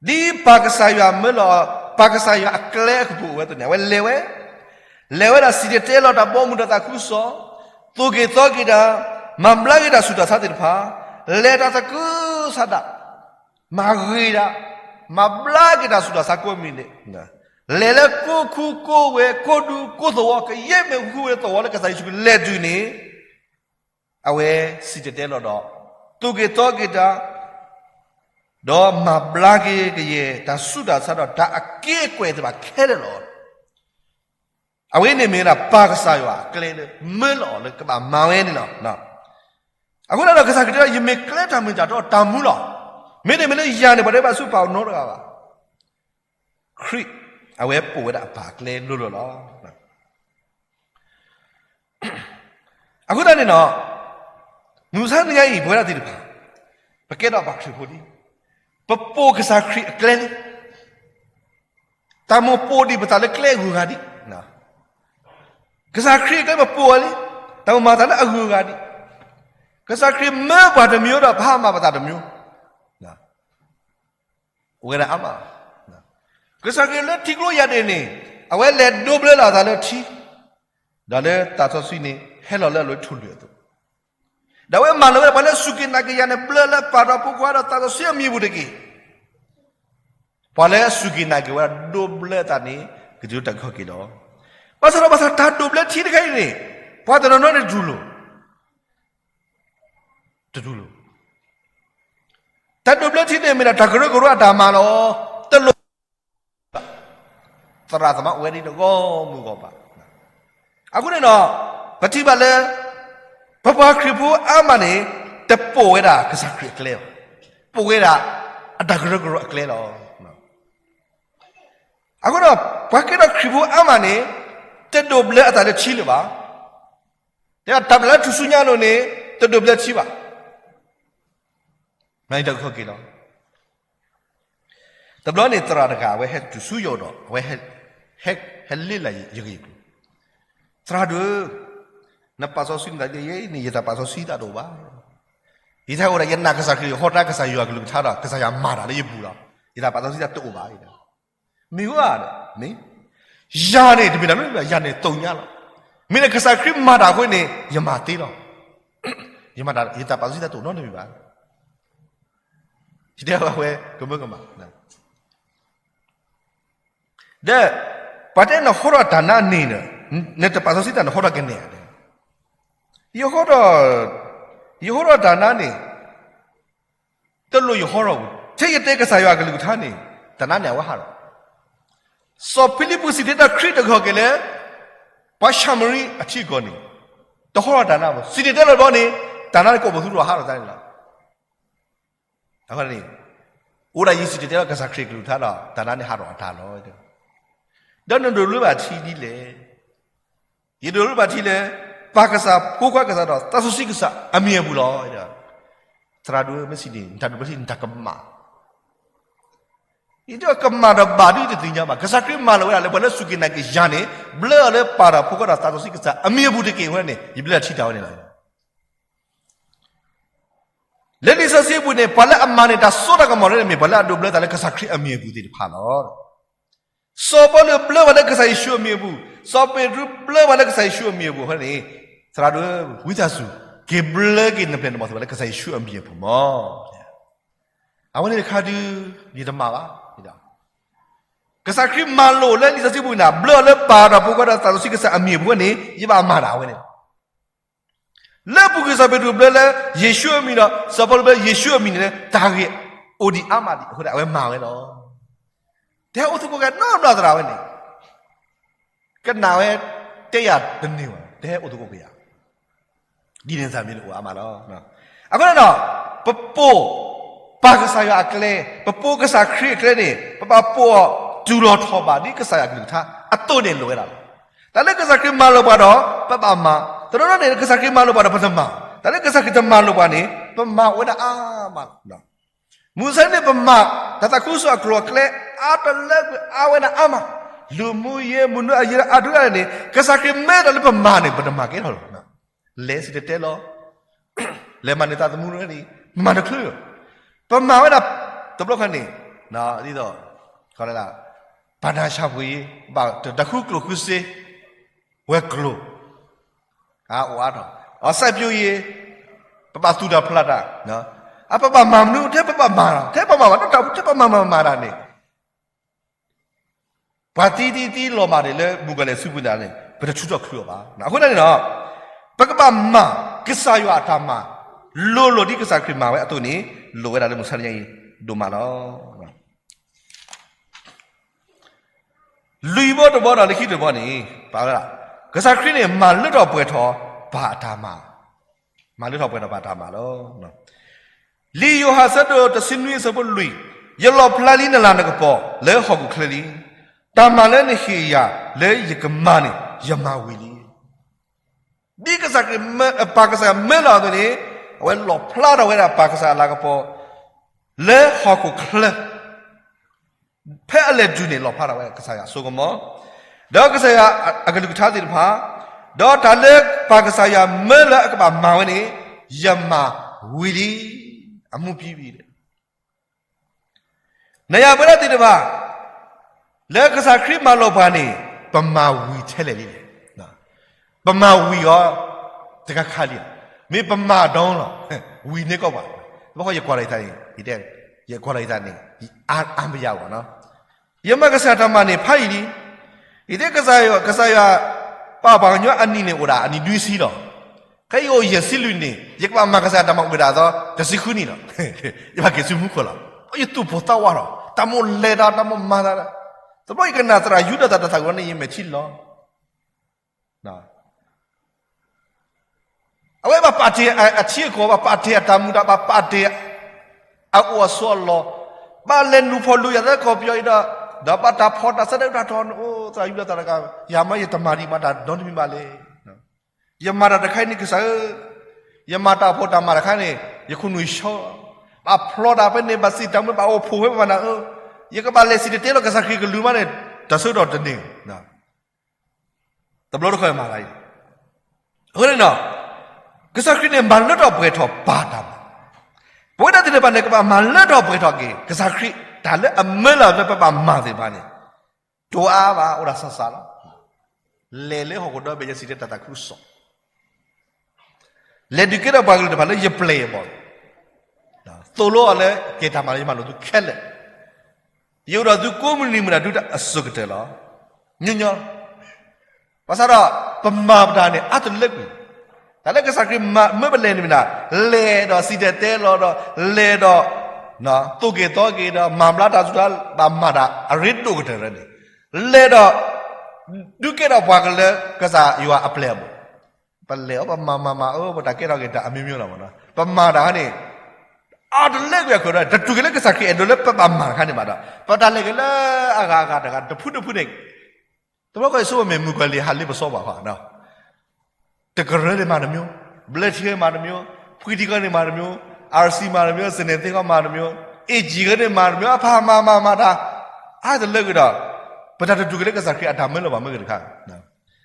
ဒ်ပၢ်ကစၢ်ယွၤမၢလီၤ, ပၢ်ကစၢ်ယွၤအကျဲအကပူၤအိၣ်ဝဲအသိးန့ၣ် အဝဲလဲၤဝဲ, လဲၤဝဲဒၣ်စံၣ်တဲၤတဲလီၤတၢ်ဘီမုၢ်ဒီးသးခုကစီၣ်, သိၣ်က့ၤသီက့ၤတၢ်, မၤဘျါက့ၤတၢ်ဆူးတၢ်ဆါသ့ၣ်တဖၣ်, လဲၤတၢ်သကုၤဆးဒး, မၤဂ့ၤတၢ်, မၤဘျါက့ၤတၢ်ဆူးတၢ်ဆါကိးမံၤဒဲး, လဲၤလၢကိးခူကိးဝဲၤ ကိးဒူကိးသဝီ ကယဲၢ်မ့ၢ်ဃူဝဲသဝီလၢကစၢ်ယ့ၣ်ၡူးခရံာ်လဲၤတုၤန့ၣ် အဝဲစံၣ်တဲၤတဲလီၤဒီး သိၣ်က့ၤသီက့ၤတၢ်, ဒီးမၤဘျါက့ၤကယဲၢ် တၢ်ဆူးတၢ်ဆါဒီးတၢ်အက့အကွဲၢ်သ့ၣ်တဖၣ်ခဲလၢာ်လီၤ. အဝဲန့ၣ်မ့ၢ်ဝဲဒၣ်ပၢ်ကစၢ်ယွၤအကျဲလၢမၢလီၤလၢကဘၣ်မၤဝဲန့ၣ်လီၤ. အဃိသတးဒီးကစၢ်ခရံာ်တဲ ယမ့ၢ်ကျဲတၢ်မုၢ်တၢ်တီတၢ်မူလီၤ. မ့တမ့ၢ်လၢယၤန့ၣ် ပှၤတဘၣ်ဆူပၢ်နီတဂၤဘၣ်. ခရံာ် အဝဲပိာ်ဝဲဒၣ်အပၢ်အကျဲလိၤလိၤလီၤ. အဃိသတးန့ၣ်ဒီး မုၢ်မဆါတနံၤညါအံၤ ပဝဲဒၣ်သ့ၣ်တဖၣ် ပကဲထီၣ်ပှၤခရံာ်ဖိလံ, ပပိာ်ကစၢ်ခရံာ်အကျဲလံ. တၢ်မိၣ်ပိာ်ဒံးပသးလၢကျဲအဂုၤအဂၤဒံး, ကစၢ်ခရံာ်အကျဲပပိာ်ဝဲလံ, တၢ်မိၣ်မၤသးလၢအဂုၤအဂၤဒံး, ကစၢ်ခရံာ်မၢပှၤတမံၤဒီး ပဟါမၢ်ပသးတမံၤ အိၣ်ဝဲဒၣ်အါမး. ကစၢ်ခရံာ်လၢထံကျိယၢ်ဒၢးန့ၣ် အဝဲလဲၤဒိးဘျၢလီၤအသးလၢထံ, ဒီးလၢသးစီဆှံန့ၣ် ဟဲလီၤလၢအလိၤထိၣ်လွံၢ်အသိး, ဒီးအဝဲမၢလီၤဝဲဒၣ်ပှၤလၢအစူၢ်က့ၤနာ်က့ၤယၤန့ၣ် ဘျၢလၢပၢ်ဒီးဖိခွါဒီးသးစီဆှံအမံၤပူၤတက့ၢ်. ပှၤလၢအစူၢ်က့ၤနာ်က့ၤဝဲဒၣ်ဒိးဘျၢအသးန့ၣ် ကတုၤလၢတၢ်အုၣ်က့ၤခီၣ်က့ၤလီၤ. ဘၣ်ဆၣ်ဒီးဘၣ်ဆၣ်တၢ်ဒိးဘျၢထံတခါအံၤန့ၣ် ပှၤတနီၤနီၤန့ၣ်တတူၢ်လိာ် တတူၢ်လိာ်. တၢ်ဒိးဘျၢထံန့ၣ်မ့ၢ်ဒၣ်တၢ်ကရၢကရိအတၢ်မၤလီၤ. တလိၣ် သရၣ်သမါအိၣ်ဝဲဒၣ်တဂီၢ်မုၢ်ဂီၢ်ပၤ. အဃိန့ၣ်ဒီး ပထံၣ်ဘၣ်လၢ ပပှၤခရံာ်ဖိအါမးန့ၣ် တပိာ်ဝဲဒၣ်ကစၢ်ခရံာ်အကျဲဘၣ်, ပိာ်ဝဲဒၣ်အတၢ်ကရၢကရိအကျဲလီၤ. အဃိဒီး ပှၤကဲထီၣ်ခရံာ်ဖိအါမးန့ၣ် တဒိးဘျၢအသးလၢထံလၢၤဘၣ်. တဲတၢ်ဘျၢလၢထူၣ်စုညါအလိၤန့ၣ် တဒိးဘျၢထံဘၣ်. မ့ၢ်တၢ်အုၣ်က့ၤခီၣ်က့ၤလီၤ. တဘျီန့ၣ်သရၣ်တဂၤ အဝဲဟဲတုၤဆူယအိၣ်ဒီး အဝဲ ဟဲလ့ၣ်လၢယဂ့ၢ်ကျိၤ, သရၣ်ဒိၣ်, နပာ်စီဆှံနသးဒ်အံၤန့ၣ် ယတၢ်ပာ်စီဆှံသးတအိၣ်ဘၣ်. ယတၢ်အိၣ်ဒီးယနာ်ကစၢ်ခရံာ် ယဟီတၢ်ကစၢ်ယွၤကလုၢ်ကထါဒီး ကစၢ်ယွၤမၤတၢ်လၢယပူၤလီၤ. ယတၢ်ပာ်စီဆှံသးတအိၣ်ဘၣ်. မ့ၢ်ဧါဒီး မ့ၢ်, ယၤန့ၣ် တမ့ၢ်တၢ်မနုၤ ယၤန့ၣ်သိၣ်ညါလီၤ. မ့ၢ်လၢကစၢ်ခရံာ်မၤတၢ်အဃိန့ၣ် ယမၤသ့လီၤ. ယမၤတၢ် ယတၢ်ပာ်စီဆှံတၢ်တအိၣ်နီတမံၤဘၣ်. ယတဲဝဲကမၢကမၣ် ဒီး ပှၤတဲနဟီထီၣ်တၢ်နါန့ၣ်, နတပာ်စီဆှံတၢ်နဟီထီၣ်ကနဲၣ်ဧါ. ယဟီထီၣ်, ယဟီထီၣ်တၢ်နါန့ၣ် တလိၣ်ယဟီထီၣ်ပူၤ, ထဲယတဲကစၢ်ယွၤအကလုၢ်ကထါန့ၣ် တၢ်နါန့ၣ်အဝဲဟးထီၣ်. စီၤဖံလံးပူးစံၣ်တဲၤတဲလီၤခရံာ်တဂ့ၤက့ၤလၢ ပှၤၡၤမရံအထံအကီၢ်န့ၣ် တဟီထီၣ်တၢ်နါဘၣ်. စံၣ်တဲၤတဲလီၤဘီန့ၣ် တၢ်နါန့ၣ်ကိးပသူထီၣ်ဟးထီၣ်တၢ်န့ၣ်လီၤ. အဃိန့ၣ် အိၣ်ဒၣ်ယစံၣ်တဲၤတဲလီၤကစၢ်ခရံာ်အကလုၢ်ကထါဒီး တၢ်နါန့ၣ်ဟးထီၣ်အတၢ်လီၤ. ဒီးနဒိးဘျၢဘၣ်ထံဒ်လဲၣ်. ယဒိးဘျၢဘၣ်ထံလၢ ပၢ်ကစၢ်, ဖိခွါကစၢ်ဒီးသးစီဆှံကစၢ်အမံၤအပူၤလီၤ. သရၣ်ဒိၣ်မ့ၢ်စံးန့ၣ် နတၢ်ဒိးဘျၢထံ နတၢ်ကမၣ် ယကမၣ်ဒီးဘၣ်ဒ်တသ့ၣ်ညါဘၣ်. ကစၢ်ခရံာ်မၤလိာ်ဝဲဒၣ်လၢပှၤလၢစူၢ်က့ၤနာ်က့ၤယၤန့ၣ် ဘျၢအီၤလၢပၢ်ဒီးဖိခွါဒီးသးစီဆှံကစၢ်အမံၤအပူၤတက့ၢ်. အဃိန့ၣ် ယဘျၢထံတၢ်ဝဲန့ၣ်လီၤ. လၢလံာ်စီဆှံအပူၤန့ၣ် ပှၤလၢအမၤန့ၢ်တၢ်စိတၢ်ကမီၤန့ၣ် မ့ၢ်ပှၤလၢအဒိးဘျၢသးလၢကစၢ်ခရံာ်အမံၤအပူၤသ့ၣ်တဖၣ်လီၤ. စီၤပီလူးဘျၢဘၣ်လၢကစၢ်ယ့ၣ်ၡူးအမံၤအပူၤ, စီၤပ့းတရူးဘျၢဘၣ်လၢကစၢ်ယ့ၣ်ၡူးအမံၤအပူၤအဃိန့ၣ်, သရၣ်ဒိၣ်ဝံသးစူၤ က့ၤဘျၢက့ၤနပျဲၢ်နဘီၣ်သ့ၣ်တဖၣ်လၢကစၢ်ယ့ၣ်ၡူးအမံၤအပူၤမီၢ်. အဝဲန့ၣ်တခါဒုး ယတမၤဘၣ်. ကစၢ်ခရံာ်မၤလိာ်လၢလံာ်စီဆှံပူၤန့ၣ် ဘျၢအီၤလၢပၢ်ဒီးဖိခွါဒီးသးစီဆှံကစၢ်အမံၤအပူၤအဃိန့ၣ် ယဘၣ်မၤတၢ်အဝဲန့ၣ်လီၤ. လၢအပူၤကွံာ်စီၤပ့းတရူးဘျၢလၢယ့ၣ်ၡူးအမံၤဒီး စီၤပီလူးဘျၢယ့ၣ်ၡူးအမံၤန့ၣ် တၢ်ဂ့ၢ်အိၣ်ဒံးအါမးဒံးအဃိန့ၣ် အဝဲမၤဝဲလီၤ. တဟဲအိၣ်သကိးက့ၤနီတဘျီသရၣ်ဝဲန့ၣ်, ကနၣ်ဝဲတဲယၤတန့ၢ်ဘၣ်, တဟဲအိၣ်သကိးက့ၤယၤ ဒ်န့ၣ်သးမံၤန့ၣ်အိၣ်အါမးလီၤ. အဃိန့ၣ်ဒီး ပပိာ်ပၢ်ကစၢ်ယွၤအကျဲ, ပပိာ်ကစၢ်ခရံာ်အကျဲန့ၣ် ပဘၣ်ပိာ်အီၤတုၤလီၤထီၣ်ဘၣ်ဒ်ကစၢ်ယွၤအကလုၢ်ကထါအသိးန့ၣ်လိၣ်ဝဲဒၣ်လီၤ. တၢ်လၢကစၢ်ခရံာ်မၤလိာ်ပှၤဒီး ပဘၣ်မၤ, တနီၤနီၤန့ၣ် ကစၢ်ခရံာ်မၤလိာ်ပှၤဒီးပတမၤ, တၢ်လၢကစၢ်ခရံာ်တမၤလိာ်ပှၤန့ၣ် ပမၤဝဲဒၣ်အါမးလီၤ. မုၢ်ဆါန့ၣ်ပမၤ တၢ်သးခုကစီၣ်အကျိၤအကျဲ အါတလၢကွံာ်အါဝဲဒၣ်အါမး, လူၤမူယ့ မုၢ်နွံအယံၤအါဒုးဒၣ်န့ၣ် ကစၢ်ခရံာ်မ့ၢ်တၢ်လၢပမၤန့ၣ် ပတမၤကဲထီၣ်လီၤ. လဲၤစံၣ်တဲၤတဲလီၤ, လဲၤမၤန့ၢ်သးသမူန့ၣ် မၤတချုးလီၤ. ပမၤဝဲဒၣ် တဘျီခါန့ၣ် ဒ်သိး ပၤနၤဆၣ်ပှ့ၤ ဘၣ်တၢ်ဃုကျိၣ်ဃုစ့ ဝဲၤကျိၤ အအိၣ်အါထီၣ်, အစၢ်ပျိယ့ၤ ပဘၣ်သူၣ်တၢ်ဖျးတၢ်, အပဘၣ်မၤမနုၤ ထဲပဘၣ်မၤ, ထဲပမၤဘၣ်နီတၢ် ထဲပမၤမၤမၤတၢ်န့ၣ် ပှၤသံသံသံလီၤမၢ်န့ၣ် လၢမုၣ်ကီၤလံၢ်အစုပူၤန့ၣ် ပတထုးထီၣ်ချုးအီၤဘၣ်. အဃိန့ၣ်န့ၣ်ဒီး ပကဘၣ်မၤကစၢ်ယွၤအတၢ်မၤ လိၤလိၤဒ်ကစၢ်ခရံာ်မၤဝဲအသိးန့ၣ် လိၣ်ဝဲဒၣ်လၢမုၢ်ဆါတနံၤအံၤ ဒိၣ်မးလီၤ. လွံၢ်ဘီတဘီဒီးလၢခံတဘီန့ၣ် ပာ်ဝဲဒၣ် ကစၢ်ခရံာ်န့ၣ် မၤလၢထီၣ်ပှဲၤထီၣ်ပၢ်အတၢ်မၤ, မၤလၢထီၣ်ပှဲၤထီၣ်ပၢ်အတၢ်မၤလီၤ. လံာ်ယိၤဟၣ်အဆၢဒိၣ်တဆံနွံအဆၢဖိလွံၢ်, ယလီၣ်ဖျါလံနလၤနကပီၤ လၢဟီၣ်ခိၣ်ချၢလံ. တၢ်မၤလၢနဟ့ၣ်ယၤလၢယကမၤန့ၣ် ယမၤဝံၤလံ. ဒ်ကစၢ်ခရံာ်မၢ ပၢ်ကစၢ်ယွၤမၢလီၤအသိးန့ၣ် အဝဲလီၣ်ဖျါထီၣ်ဝဲဒၣ်ပၢ်ကစၢ်ယွၤအလၤကပီၤ လၢဟီၣ်ခိၣ်ချၢ ဖဲအလဲၤတုၤန့ၣ် လီၣ်ဖျါထီၣ်ဝဲဒၣ်ကစၢ်ယွၤအစိကမီၤ, ဒီးကစၢ်ယွၤအကလုၢ်ကထါသ့ၣ်တဖၣ်, ဒီးတၢ်လၢပၢ်ကစၢ်ယွၤမၢလၢအကဘၣ်မၤဝဲန့ၣ် ယမၤဝံၤလံ, အမူပံၤဝံၤလံ. နယၤပဝဲဒၣ်သ့ၣ်တဖၣ် လၢကစၢ်ခရံာ်မၤလိာ်ပှၤန့ၣ် ပမၤဝံၤထဲလဲၣ်လံလဲၣ်. ပမၤဝံၤအီၤ တခါခါလံဧါ, မ့ၢ်ပမၤဒီလီၤ, ဝံၤန့ၢ်ကီၢ်ပှၤ, ဘၣ်ဃီယကွၢ်လီၤယသးန့ၣ်, ယတဲ, ယကွၢ်လီၤယသးန့ၣ် အါမယၤဘၣ်နီၤ, ယမၤကစၢ်တၢ်မၤန့ၣ် ဖးယံာ်လံ, ယတဲကစၢ်ယွၤ, ကစၢ်ယွၤ ပာ်ပှၤကညီအနံၣ်န့ၣ်အိၣ်ဒၣ်အနံၣ်နွံဆံလီၤ. ခဲအံၤယအိၣ်ယဲၢ်ဆံလွံၢ်နံၣ်, ယကဘၣ်မၤကစၢ်တၢ်မၤအိၣ်ဒၣ်အသီ တဆံဃုနံၣ်လီၤ. ယဘၣ်က့ၤဆူမူခိၣ်လီၤ. ယသူၣ်ပိၢ်သးဝးထီၣ်, တၢ်မိၣ်လဲၤတၢ်, တၢ်မိၣ်မၤသး, တဘျီယကနၣ်သရၣ်ယူဒၤသၣ်တၢ်သးဝံၤန့ၣ် ယမဲာ်ထံလီၤ. အဝဲဘၣ်ပာ်တ့ၢ်အထံအကီၢ်, ဘၣ်ပာ်တ့ၢ်အတၢ်မူတၢ်, ဘၣ်ပာ်တ့ၢ်အအိၣ်အဆိးအလီၢ်, ဘၣ်လဲၤနုာ်ဖီၣ်လိာ်ယၤလၢကီၢ်ပယီၤအံၤဒီး, ဒီးဘၣ်တၢ်ဖီၣ်တၢ်ဆၢတၢ်အုၣ်တၢ်ထီၣ်န့ၣ်, အိၣ်သရၣ်ယူဒၤသၣ်တဂၤ, ယၤမ့ၢ်ယတမၤဒံးမၤတၢ်ဒီတမံၤဘၣ်လဲၣ်. ယမၤတၢ်တခါအံၤန့ၣ်ကစၢ်ဧၢ, ယမၤတၢ်အဖိတၢ်မၤတခါန့ၣ် ယခိၣ်နူာ်ဆှီ, ဘၣ်ဖျီတၢ်ဖဲန့ၣ် ဘၣ်စံးတၢ်မူ ဘၣ်အိၣ်ဖှိၣ်ဖဲပမၤနၤဧၢ, ယကဘၣ်လဲၤစံၣ်တဲၤတဲလီၤကစၢ်ခရံာ်ကလုၢ်မးန့ၣ် တၢ်ဆၢကတီၢ်တန့ၢ်, တဘျီတခီၣ်မၤသးအံၤ, အဃိန့ၣ်ဒီး ကစၢ်ခရံာ်န့ၣ် မၤလၢထီၣ်ပှဲၤထီၣ်ပၢ်တၢ်မၤ, ပဝဲဒၣ်သ့ၣ်တဖၣ်န့ၣ် ကဘၣ်မၤလၢထီၣ်ပှဲၤထီၣ်က့ၤ ကစၢ်ခရံာ် တၢ်လၢအမၢလီၤလၢပဘၣ်မၤသ့ၣ်တဖၣ်န့ၣ်, တအိၣ်အါဘၣ် အိၣ်ဒၣ်စၢ်စၢ်လီၤ. လဲၤလၢဟီၣ်ခိၣ်ဒီဘ့ၣ် ယစံၣ်တဲၤတဲတၢ်သးခုကစီၣ်, လဲၤဒုးကဲထီၣ်ပှၤကလုာ်တဖၣ်လၢယပျဲၢ်အဘီၣ်, သိၣ်လိအီၤလၢကဲတၢ်မၤလၢယမၤလိာ်သုခဲလၢာ်, ယအိၣ်ဒီးသုကိးမုၢ်နံၤမုၢ်နၤ ဒုးတၢ်အစိၤကတၢၢ်လီၤ. ညီညီ ဘၣ်ဆၣ်ဒီး ပမၤပတၢ်န့ၣ် အါတလၢကွံာ်, တၢ်လၢကစၢ်ခရံာ်မၤမၢပလဲၤန့ၣ်မ့ၢ်ဒၣ် လဲၤဒီးစံၣ်တဲၤတဲလီၤဒီး လဲၤဒီး သိၣ်က့ၤသီက့ၤဒီး မၤဘျါတၢ်စူၤတၢ် ဘၣ်မၤတၢ်အရ့ဒိၣ်ကတၢၢ်လၢန့ၣ်, လဲၤဒီး ဒုးကဲထီၣ်ပှၤကလုာ်လၢကစၢ်ယွၤအပျဲၢ်အဘီၣ်, ပလဲၤအီၤ ပမၤမၤမၤအၢ ပတၢ်ကဲထီၣ်က့ၤတၢ်အမျိုးမျိုးလီၤမ့ၢ်နီၤ, ပမၤတၢ်ခါန့ၣ် အါတလၢကွံာ်အခိၣ်ဒီး တတူၢ်က့ၤလၢကစၢ်ခရံာ်အဲၣ်ဒိးလၢပဘၣ်မၤတခါန့ၣ်ဘၣ်ဒီး ပတၢ်လဲၤက့ၤလၢအဂၤအဂၤတဂၤ တဖုတဖုန့ၣ် တဘျီဃီယဆိကမိၣ်မ့ၢ်မုၣ်ကီၤလံၢ်ဟးလ့ပစီပှၤဃီ, တကရၢန့ၣ်မၤတမျိုး, ဘျၢထံန့ၣ်မၤတမျိုး, ဖှံထံကီၢ်န့ၣ်မၤတမျိုး, အၣ်စံမၤတမျိုး, စနဲၣ်သ့ၣ်ကီၢ်မၤတမျိုး, အ့ၣ်ကၠံကီၢ်န့ၣ်မၤတမျိုး, အဖးမၤမၤမၤတၢ် အါတလၢကွံာ်ဒီး ပတၢ်တတူၢ်က့ၤလၢကစၢ်ခရံာ်အတၢ်မၢလီၤဘၣ်မ့ၢ်ဂ့ၤတခါ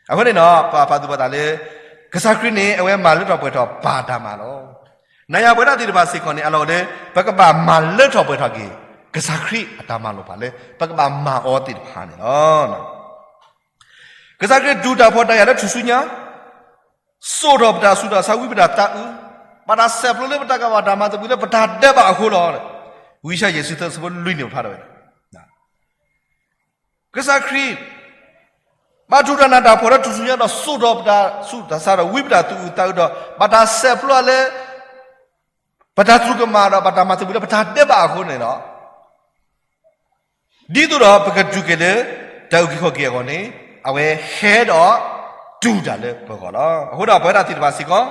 အဃိန့ၣ်ဒီး ပပာ်သူၣ်ပာ်သးလၢ ကစၢ်ခရံာ်န့ၣ် အဝဲမၤလၢထီၣ်ပှဲၤထီၣ်ပၢ်တၢ်မၤလီၤ. နၤယၤပဝဲဒၣ်သ့ၣ်တဖၣ်စ့ၢ်ကီးန့ၣ် အလီၢ်အိၣ်လၢ ပကဘၣ်မၤလၢထီၣ်ပှဲၤထီၣ်က့ၤ ကစၢ်ခရံာ်အတၢ်မၤလိာ်ပှၤလၢ ပကဘၣ်မၤအီၤသ့ၣ်တဖၣ်န့ၣ်လီၤ. ကစၢ်ခရံာ်တူၢ်တၢ်ဖှီၣ်တၢ်ယာ်လၢထူၣ်စုညါ, စိာ်ထီၣ်ပတၢ်ဆူးတၢ်ဆါ ဝံပတၢ်သးအုး, ဘၣ်တၢ်ဆဲးဖျိလၢပတၢ်ကဘၣ်တၢ်မၤသဘံၣ်လၢပတၢ်ဒဲးဘးအဃိလီၤ. ဝံယၡါယၤ ယဲၢ်ဆံသၢ အဆၢဖိလွံၢ်န့ၣ် ပဖးထီၣ်ဝဲဒၣ် ကစၢ်ခရံာ် ဘၣ်တူၢ်တၢ်နးတၢ်ဖှီၣ်လၢထူၣ်စုညါဒီး စိာ်ထီၣ်ပတၢ်ဆူးတၢ်ဆါဒီး ဝံပတၢ်သူၣ်အုးသးအုးဒီး ဘၣ်တၢ်ဆဲးဖျိလၢ ပတၢ်သရူးကမၣ်ဒီး ဘၣ်တၢ်မၤသဘံၣ်လၢပတၢ်ဒဲးဘးအဃိန့ၣ်လီၤ. ဒ်သိးဒီးပကတူၢ်က့ၤလၢ တၢ်အုၣ်က့ၤခီၣ်က့ၤအဂီၢ်န့ၣ် အဝဲဟဲဒီးတူၢ်တၢ်လၢပဂီၢ်လီၤ. အဃိဒီးပဝဲဒၣ်သ့ၣ်တဖၣ်စ့ၢ်ကီး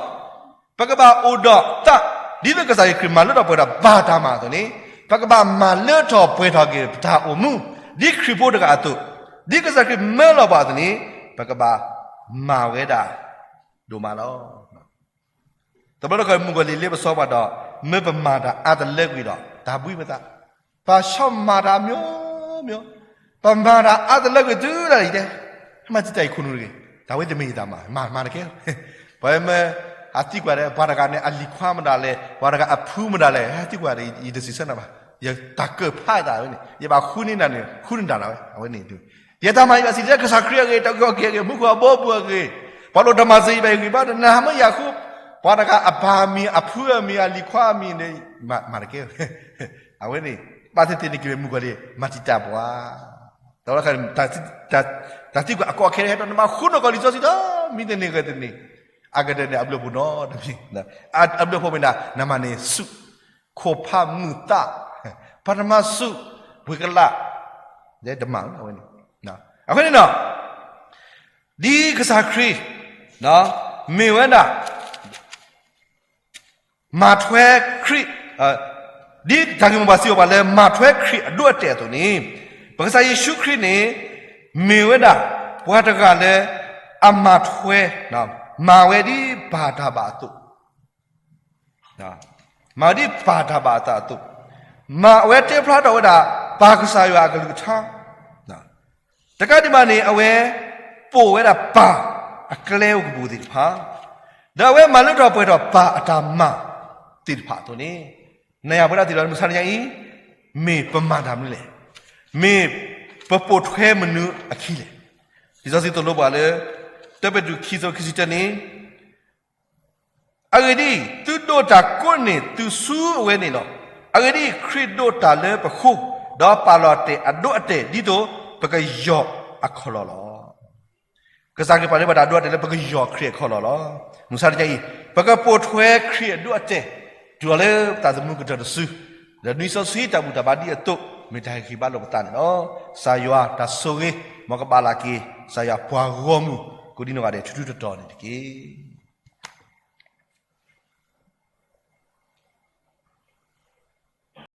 ပကဘၣ်အိၣ်ဒီးသး ဒ်သိးကစၢ်ယ့ၣ်ၡူးခရံာ်မၤလၢထီၣ်ပှဲၤထီၣ်ပၢ်တၢ်မၤအသိးန့ၣ် ပကဘၣ်မၤလၢထီၣ်ပှဲၤထီၣ်က့ၤပတၢ်အိၣ်မူ ဒ်ခရံာ်ဖိတဂၤအသိး, ဒ်ကစၢ်ခရံာ်မၢလီၤပှၤအသိးန့ၣ် ပကဘၣ်မၤဝဲဒၣ်ဒိၣ်မးလီၤ. တဘျီတခီၣ်မုၣ်ကီၤလံၢ်လ့ပစီပှၤဒီး မ့ၢ်ပမၤတၢ်အါတလၢကွံာ်ဒီး တၢ်ဘှံးပသး, ပှၤဆီမၤတၢ်မျိုးမျိုး, ပမၤတၢ်အါတလၢကွံာ်တုၤဒၣ်လဲာ်ယတဲ, ဟဲမၤတံာ်တာ်ယခိၣ်နူာ်တဂ့ၤ, တၢ်ဝဲတမ့ၢ်ယတၢ်မၤ, မၤမၤတကဲ, ပှၤမ့ၢ်ဟးသံကွၢ်ဒီး ပှၤတဂၤန့ၣ် အလံၤခွါမတၤလဲၣ်, ပှၤတဂၤအဖုမတၤလဲၣ်, ဟဲသံကွၢ်ဒီး ယတစံးဆၢနၤဘၣ်, ယတၢ်ကၢၢ်ဖးသးဝဲန့ၣ်, ယဘၣ်ဃုန့ၢ်နၤန့ၣ် ဃုန့ၢ်တၢ်လီၤဝဲ, အဝဲန့ၣ် ယတၢ်မၤယဘၣ်စံးတၢ် ကစၢ်ခရံာ်အဂ့ၢ် တၢ်အုၣ်က့ၤခီၣ်က့ၤအဂ့ၢ် မူခိၣ်အဘီအမုၢ်အဂ့ၢ်, ပှၤလိၣ်တၢ်မၤစၢၤယဘၣ်အဂ့ၢ်ဘၣ်ဒီး နဟးမၢယၤဃု, ပှၤတဂၤအပၢ်အမံၤ အဖုအမံၤ အလံၤခွါအမံၤန့ၣ် မၤတကဲ, အဝဲန့ၣ် ဘၣ်သ့ၣ်သ့ၣ်န့ၣ်က့ၤမုၣ်ကီၤလံၢ် မၤတံာ်တာ်ပှၤ, တၢ်သံကွၢ်အကိးခဲအံၤဟဲဒီး နဘၣ်ဃုနီၢ်ကီၤလံၢ်စီဆှံဒီး မံတန့ၢ်ဂဲၤတန့ၢ်, အကတၢၢ်န့ၣ် အဘျုးအဖှိၣ်နီတမံၤ, အဘျုးအဖှိၣ်မ့ၢ်ဒၣ် နမၤန့ၢ်ဆူၣ် ခိၣ်ဖးမုာ်သး, ပှၤတမၤဆူၣ် ဝံၤကလး, တမၤအဝဲန့ၣ်, အဃိန့ၣ်ဒီး ဒ်ကစၢ်ခရံာ် မ့ၢ်ဝဲဒၣ် မၤထွဲခရံာ်, ဒ်တၢ်ဂ့ၢ်မိၢ်ပှၢ်စံးဘၣ်ပှၤလၢ မၤထွဲခရံာ်အဒိၣ်အတဲာ်အသိးန့ၣ်, ပကစၢ်ယ့ၣ်ၡူးခရံာ်န့ၣ် မ့ၢ်ဝဲဒၣ် ပှၤတဂၤလၢ အမၤထွဲ, မၤဝဲဒ်ပၢ်တၢ်ဘၣ်အသိး မၤဝဲဒ်ပၢ်တၢ်ဘၣ်အသးအသိး, မၤအဝဲတဲဖျါထီၣ်ဝဲဒၣ် ပၢ်ကစၢ်ယွၤအကလုၢ်ကထါ, တကးဒံးဘၣ်န့ၣ် အဝဲပိာ်ဝဲဒၣ်ပၢ်အကျဲအိၣ်ကပူၤသ့ၣ်တဖၣ်, ဒီးအဝဲမၤလၢထီၣ်ပှဲၤထီၣ်ပၢ်အတၢ်မၤသ့ၣ်တဖၣ်အသိးန့ၣ်, နၤယၤပဝဲဒၣ်သ့ၣ်တဖၣ် မုၢ်ဆါတနံၤအံၤ မ့ၢ်ပမၤတၢ်မနုၤလဲၣ်, မ့ၢ်ပပိာ်ထွဲမနုၤအခံလဲၣ်. လံာ်စီဆှံသိၣ်လိပှၤလၢ တၢပ့းတရူး ခံ အဆၢဖိ ခံဆံတၢန့ၣ် အဂ့ၢ်ဒ်အံၤ, သုဒိးတၢ်ကိးန့ၢ်သုဆူအဝဲန့ၣ်လီၤ. အဂ့ၢ်ဒ်အံၤ, ခရံာ်ဒိးတၢ်လၢပဃိ, ဒီးပာ်လီၤတဲာ်အဒိအတဲာ် ဒ်သိးပကယီၤအခီၣ်လီၢ်လီၤ. ကစၢ်ခရံာ်ပာ်လၢပတၢ်ဒိအတဲာ်လၢပကယီၤခရံာ်အခီၣ်လီၢ်လီၤ. မုၢ်ဆါတနံၤအံၤ ပကပိာ်ထွဲခရံာ်အဒိအတဲာ် တုၤလီၤလၢပသးသမူကတၢၢ်တစု, ဒီးနွံစီဆှံတၢ်ဘူၣ်တၢ်ဘါဒ်အသိး မ့ၢ်တၢ်ဟ့ၣ်ဂံၢ်ဘါလိာ်ပသးန့ၣ်လီၤ. ကစၢ်ယွၤတၢ်ဆိၣ်ဂ့ၤ မ်ကဘၣ်လၢ်က့ၤ ကစၢ်ယွၤပှၤဂီၢ်မုၢ် ကိးဒံနီၢ်ဂၤဒဲး ထူထူတီတီန့ၣ်တက့ၢ်.